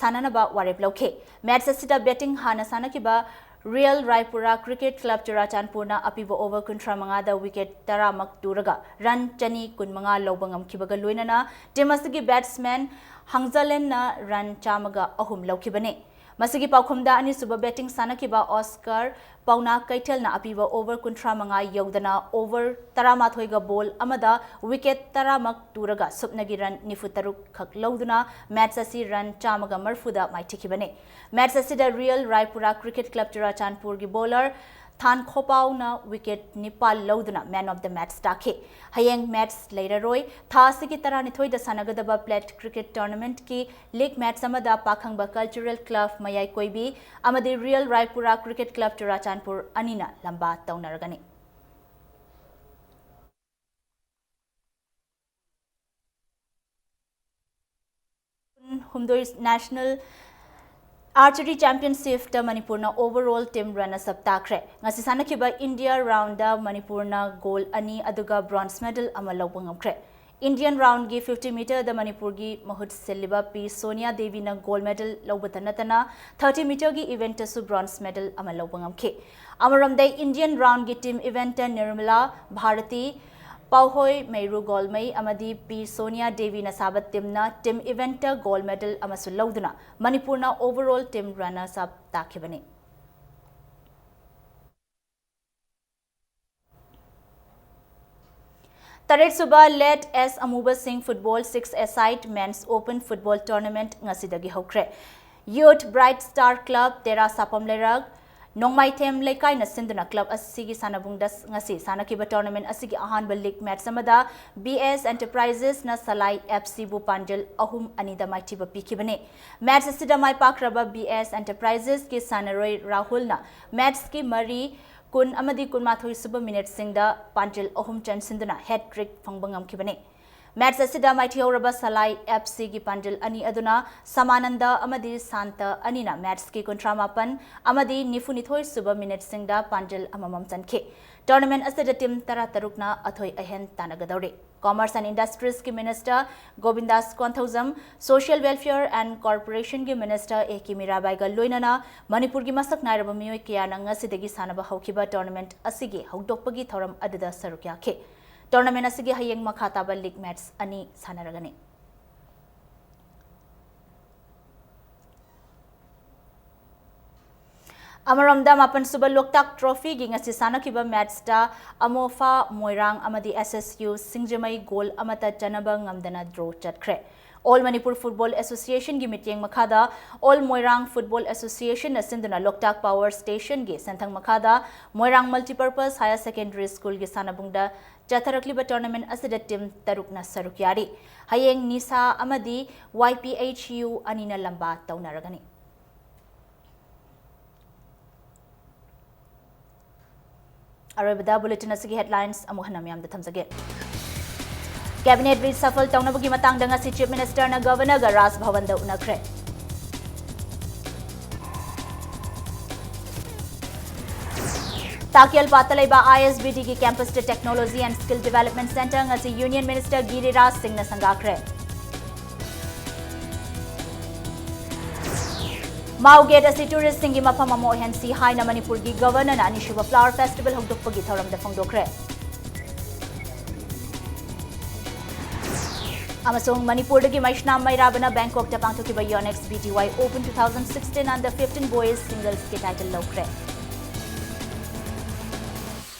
ꯁꯥꯟꯅꯅꯕ ꯋꯥꯔꯦꯞ ꯂꯧꯈꯤ꯫ Match ꯑꯁꯤꯗ batting ꯍꯥꯟꯅ ꯁꯥꯟꯅꯈꯤꯕ Real Raipura Cricket Club ꯆꯨꯔꯥꯆꯥꯟꯄꯨꯔꯅ ꯑꯄꯤꯕ over ꯀꯨꯟꯊ꯭ꯔꯥ ꯃꯉꯥꯗ wicket ꯇꯔꯥꯃꯛ ꯇꯨꯔꯒ run ꯆꯅꯤ ꯀꯨꯟꯃꯉꯥ ꯂꯧꯕ ꯉꯝꯈꯤꯕꯒ ꯂꯣꯏꯅꯅ team ꯑꯁꯤꯒꯤ batsman ꯍꯪꯖꯂꯦꯟꯅ run ꯆꯥꯝꯃꯒ ꯑꯍꯨꯝ ꯂꯧꯈꯤꯕꯅꯤ꯫ ꯃꯁꯤꯒꯤ ꯄꯥꯎꯈꯨꯝꯗ ꯑꯅꯤꯁꯨꯕ batting ꯁꯥꯟꯅꯈꯤꯕ Oscar ꯄꯥꯎꯅꯥ ꯀꯩꯊꯦꯜꯅ ꯑꯄꯤꯕ over ꯀꯨꯟꯊ꯭ꯔꯥ ꯃꯉꯥ ꯌꯧꯗꯅ over ꯇꯔꯥꯃꯥꯊꯣꯏꯒ ball ꯑꯃꯗ wicket ꯇꯔꯥꯃꯛ ꯇꯨꯔꯒ ꯁꯨꯞꯅꯒꯤ run ꯅꯤꯐꯨ ꯇꯔꯨꯛ ꯈꯛ ꯂꯧꯗꯨꯅ match ꯑꯁꯤ run ꯆꯥꯝꯃꯒ ꯃꯔꯤꯐꯨꯗ ꯃꯥꯏꯊꯤꯈꯤꯕꯅꯤ꯫ Match ꯑꯁꯤꯗ Real Raipura Cricket Club ꯆꯨꯔꯥꯆꯥꯟꯄꯨꯔꯒꯤ bowler ꯊꯥꯟ ꯈꯣꯄꯥꯎꯅ wicket ꯅꯤꯄꯥꯜ ꯂꯧꯗꯨꯅ man of the match ꯇꯥꯈꯤ꯫ ꯍꯌꯦꯡ match ꯂꯩꯔꯔꯣꯏ꯫ ꯊꯥ ꯑꯁꯤꯒꯤ ꯇꯔꯥꯅꯤꯊꯣꯏꯗ ꯁꯥꯟꯅꯒꯗꯕ Plate Cricket Tournamentꯀꯤ league match ꯑꯃꯗ ꯄꯥꯈꯪꯕ Cultural Club ꯃꯌꯥꯏ ꯀꯣꯏꯕꯤ ꯑꯃꯗꯤ Real Raipura Cricket Club Churachandpur ꯑꯅꯤꯅ ꯂꯝꯕꯥ ꯇꯧꯅꯔꯒꯅꯤ꯫ ꯍꯨꯝꯗꯣꯏ National Archery Championshipꯇ ꯃꯅꯤꯄꯨꯔꯅ overall team runners up ꯇꯥꯈ꯭ꯔꯦ꯫ ꯉꯁꯤ ꯁꯥꯟꯅꯈꯤꯕ India roundꯗ ꯃꯅꯤꯄꯨꯔꯅ gold ꯑꯅꯤ ꯑꯗꯨꯒ bronze medal ꯑꯃ ꯂꯧꯕ ꯉꯝꯈ꯭ꯔꯦ꯫ Indian roundꯒꯤ fifty meterꯗ ꯃꯅꯤꯄꯨꯔꯒꯤ ꯃꯍꯨꯠ ꯁꯤꯜꯂꯤꯕ ꯄꯤ ꯁꯣꯅꯤꯌꯥ ꯗꯦꯕꯤꯅ gold medal ꯂꯧꯕꯇ ꯅꯠꯇꯅ thirty meterꯒꯤ eventꯇꯁꯨ bronze medal ꯑꯃ ꯂꯧꯕ ꯉꯝꯈꯤ꯫ ꯑꯃꯔꯣꯝꯗ Indian roundꯒꯤ team eventꯇ ꯅꯤꯔꯃꯂꯥ ꯚꯥꯔꯇꯤ, ꯄꯥꯎꯍꯣꯏ ꯃꯩꯔꯨ ꯒꯣꯜꯃꯩ ꯑꯃꯗꯤ ꯄꯤ ꯁꯣꯅꯤꯌꯥ ꯗꯦꯕꯤꯅ ꯁꯥꯕ teamꯅ team eventꯇ gold medal ꯑꯃꯁꯨ ꯂꯧꯗꯨꯅ ꯃꯅꯤꯄꯨꯔꯅ overall team runners up ꯇꯥꯈꯤꯕꯅꯤ꯫ ꯇꯔꯦꯠꯁꯨꯕ Let S ꯑꯃꯨꯕ ꯁꯤꯡ football six-a-side men's open football tournament ꯉꯁꯤꯗꯒꯤ ꯍꯧꯈ꯭ꯔꯦ꯫ Youth Bright Star Club, ꯇꯦꯔꯥ ꯁꯥꯄꯝ ꯂꯩꯔꯛ, ꯅꯣꯡꯃꯥꯏꯊꯦꯝ ꯂꯩꯀꯥꯏꯅ ꯁꯤꯟꯗꯨꯅ club ꯑꯁꯤꯒꯤ ꯁꯥꯟꯅꯕꯨꯡꯗ ꯉꯁꯤ ꯁꯥꯟꯅꯈꯤꯕ tournament ꯑꯁꯤꯒꯤ ꯑꯍꯥꯟꯕ league match ꯑꯃꯗ B S Enterprisesꯅ ꯁꯂꯥꯏ F Cꯕꯨ ꯄꯥꯟꯖꯜ ꯑꯍꯨꯝ ꯑꯅꯤꯗ ꯃꯥꯏꯊꯤꯕ ꯄꯤꯈꯤꯕꯅꯤ꯫ Match ꯑꯁꯤꯗ ꯃꯥꯏ ꯄꯥꯛꯈ꯭ꯔꯕ B S Enterprisesꯀꯤ ꯁꯥꯟꯅꯔꯣꯏ ꯔꯥꯍꯨꯜꯅ matchꯀꯤ ꯃꯔꯤ, ꯀꯨꯟ ꯑꯃꯗꯤ ꯀꯨꯟꯃꯥꯊꯣꯏ ꯁꯨꯕ minuteꯁꯤꯡꯗ ꯄꯥꯟꯖꯜ ꯑꯍꯨꯝ ꯆꯟꯁꯤꯟꯗꯨꯅ hat-trick ꯐꯪꯕ ꯉꯝꯈꯤꯕꯅꯤ꯫ Match ꯑꯁꯤꯗ ꯃꯥꯏꯊꯤꯍꯧꯔꯕ ꯁꯂꯥꯏ F Cꯒꯤ ꯄꯥꯟꯖꯜ ꯑꯅꯤ ꯑꯗꯨꯅ ꯁꯃꯥꯅꯟꯗ ꯑꯃꯗꯤ ꯁꯥꯟꯇ ꯑꯅꯤꯅ matchꯀꯤ ꯀꯨꯟꯊ꯭ꯔꯥ ꯃꯥꯄꯟ ꯑꯃꯗꯤ ꯅꯤꯐꯨ ꯅꯤꯊꯣꯏ ꯁꯨꯕ minuteꯁꯤꯡꯗ ꯄꯥꯟꯖꯜ ꯑꯃꯃꯝ ꯆꯟꯈꯤ꯫ Tournament ꯑꯁꯤꯗ team ꯇꯔꯥꯇꯔꯨꯛꯅ ꯑꯊꯣꯏ ꯑꯍꯦꯟ ꯇꯥꯟꯅꯒꯗꯧꯔꯤ꯫ Commerce and Industriesꯀꯤ minister ꯒꯣꯕꯤꯟꯗꯥꯁ Konthoujam, Social Welfare and Corporationꯒꯤ minister A K ꯃꯤꯔꯥꯕꯥꯏꯒ ꯂꯣꯏꯅꯅ ꯃꯅꯤꯄꯨꯔꯒꯤ ꯃꯁꯛ ꯅꯥꯏꯔꯕ ꯃꯤꯑꯣꯏ ꯀꯌꯥꯅ ꯉꯁꯤꯗꯒꯤ ꯁꯥꯟꯅꯕ ꯍꯧꯈꯤꯕ tournament ꯑꯁꯤꯒꯤ ꯍꯧꯗꯣꯛꯄꯒꯤ ꯊꯧꯔꯝ ꯑꯗꯨꯗ ꯁꯔꯨꯛ ꯌꯥꯈꯤ꯫ Tournament ꯑꯁꯤꯒꯤ ꯍꯌꯦꯡ ꯃꯈꯥ ꯇꯥꯕ league match ꯑꯅꯤ ꯁꯥꯟꯅꯔꯒꯅꯤ꯫ ꯑꯃꯔꯣꯝꯗ, ꯃꯥꯄꯟ ꯁꯨꯕ ꯂꯣꯛꯇꯥꯛ Trophyꯒꯤ ꯉꯁꯤ ꯁꯥꯟꯅꯈꯤꯕ matchꯇ ꯑꯃꯣꯐꯥ ꯃꯣꯏꯔꯥꯡ ꯑꯃꯗꯤ S S U ꯁꯤꯡꯖꯃꯩ goal ꯑꯃꯠꯇ ꯆꯟꯅꯕ ꯉꯝꯗꯅ draw ꯆꯠꯈ꯭ꯔꯦ꯫ All Manipur Football Associationꯒꯤ ꯃꯤꯠꯌꯦꯡ ꯃꯈꯥꯗ All Moirang Football Associationꯅ ꯁꯤꯟꯗꯨꯅ ꯂꯣꯛꯇꯥꯛ Power Stationꯒꯤ ꯁꯦꯟꯊꯪ ꯃꯈꯥꯗ Moirang Multipurpose Higher Secondary Schoolꯒꯤ ꯁꯥꯟꯅꯕꯨꯡꯗ ꯆꯠꯊꯔꯛꯂꯤꯕ tournament ꯑꯁꯤꯗ team ꯇꯔꯨꯛꯅ ꯁꯔꯨꯛ ꯌꯥꯔꯤ꯫ ꯍꯌꯦꯡ ꯅꯤꯁꯥ ꯑꯃꯗꯤ Y P H U ꯑꯅꯤꯅ ꯂꯝꯕꯥ ꯇꯧꯅꯔꯒꯅꯤ꯫ ꯑꯔꯣꯏꯕꯗ bulletin ꯑꯁꯤꯒꯤ headlines ꯑꯃꯨꯛ ꯍꯟꯅ ꯃꯌꯥꯝꯗ ꯊꯝꯖꯒꯦ꯫ Cabinet reshuffle ꯇꯧꯅꯕꯒꯤ ꯃꯇꯥꯡꯗ ꯉꯁꯤ Chief Ministerꯅ Governorꯒ ꯔꯥꯖ ꯚꯕꯟꯗ ꯎꯅꯈ꯭ꯔꯦ꯫ ꯇꯥꯀꯦꯜꯄꯥꯠꯇ ꯂꯩꯕ ISBDꯒꯤ campusꯇ Technology and Skill Development Centre ꯉꯁꯤ Union Minister ꯒꯤꯔꯤꯔꯥꯖ ꯁꯤꯡꯅ ꯁꯪꯒꯥꯈ꯭ꯔꯦ꯫ ꯃꯥꯎ ꯒꯦꯠ ꯑꯁꯤ touristꯁꯤꯡꯒꯤ ꯃꯐꯝ ꯑꯃ ꯑꯣꯏꯍꯟꯁꯤ ꯍꯥꯏꯅ ꯃꯅꯤꯄꯨꯔꯒꯤ Governorꯅ ꯑꯅꯤꯁꯨꯕ Flower Festival ꯍꯧꯗꯣꯛꯄꯒꯤ ꯊꯧꯔꯝꯗ ꯐꯣꯡꯗꯣꯛꯈ꯭ꯔꯦ꯫ ꯑꯃꯁꯨꯡ ꯃꯅꯤꯄꯨꯔꯗꯒꯤ ꯃꯩꯁꯅꯥꯝ ꯃꯩꯔꯥꯕꯅ ꯕꯦꯡꯀꯣꯛꯇ ꯄꯥꯡꯊꯣꯛꯈꯤꯕ Yonex BTY Open two thousand sixteen under fifteen boys singlesꯀꯤ title ꯂꯧꯈ꯭ꯔꯦ꯫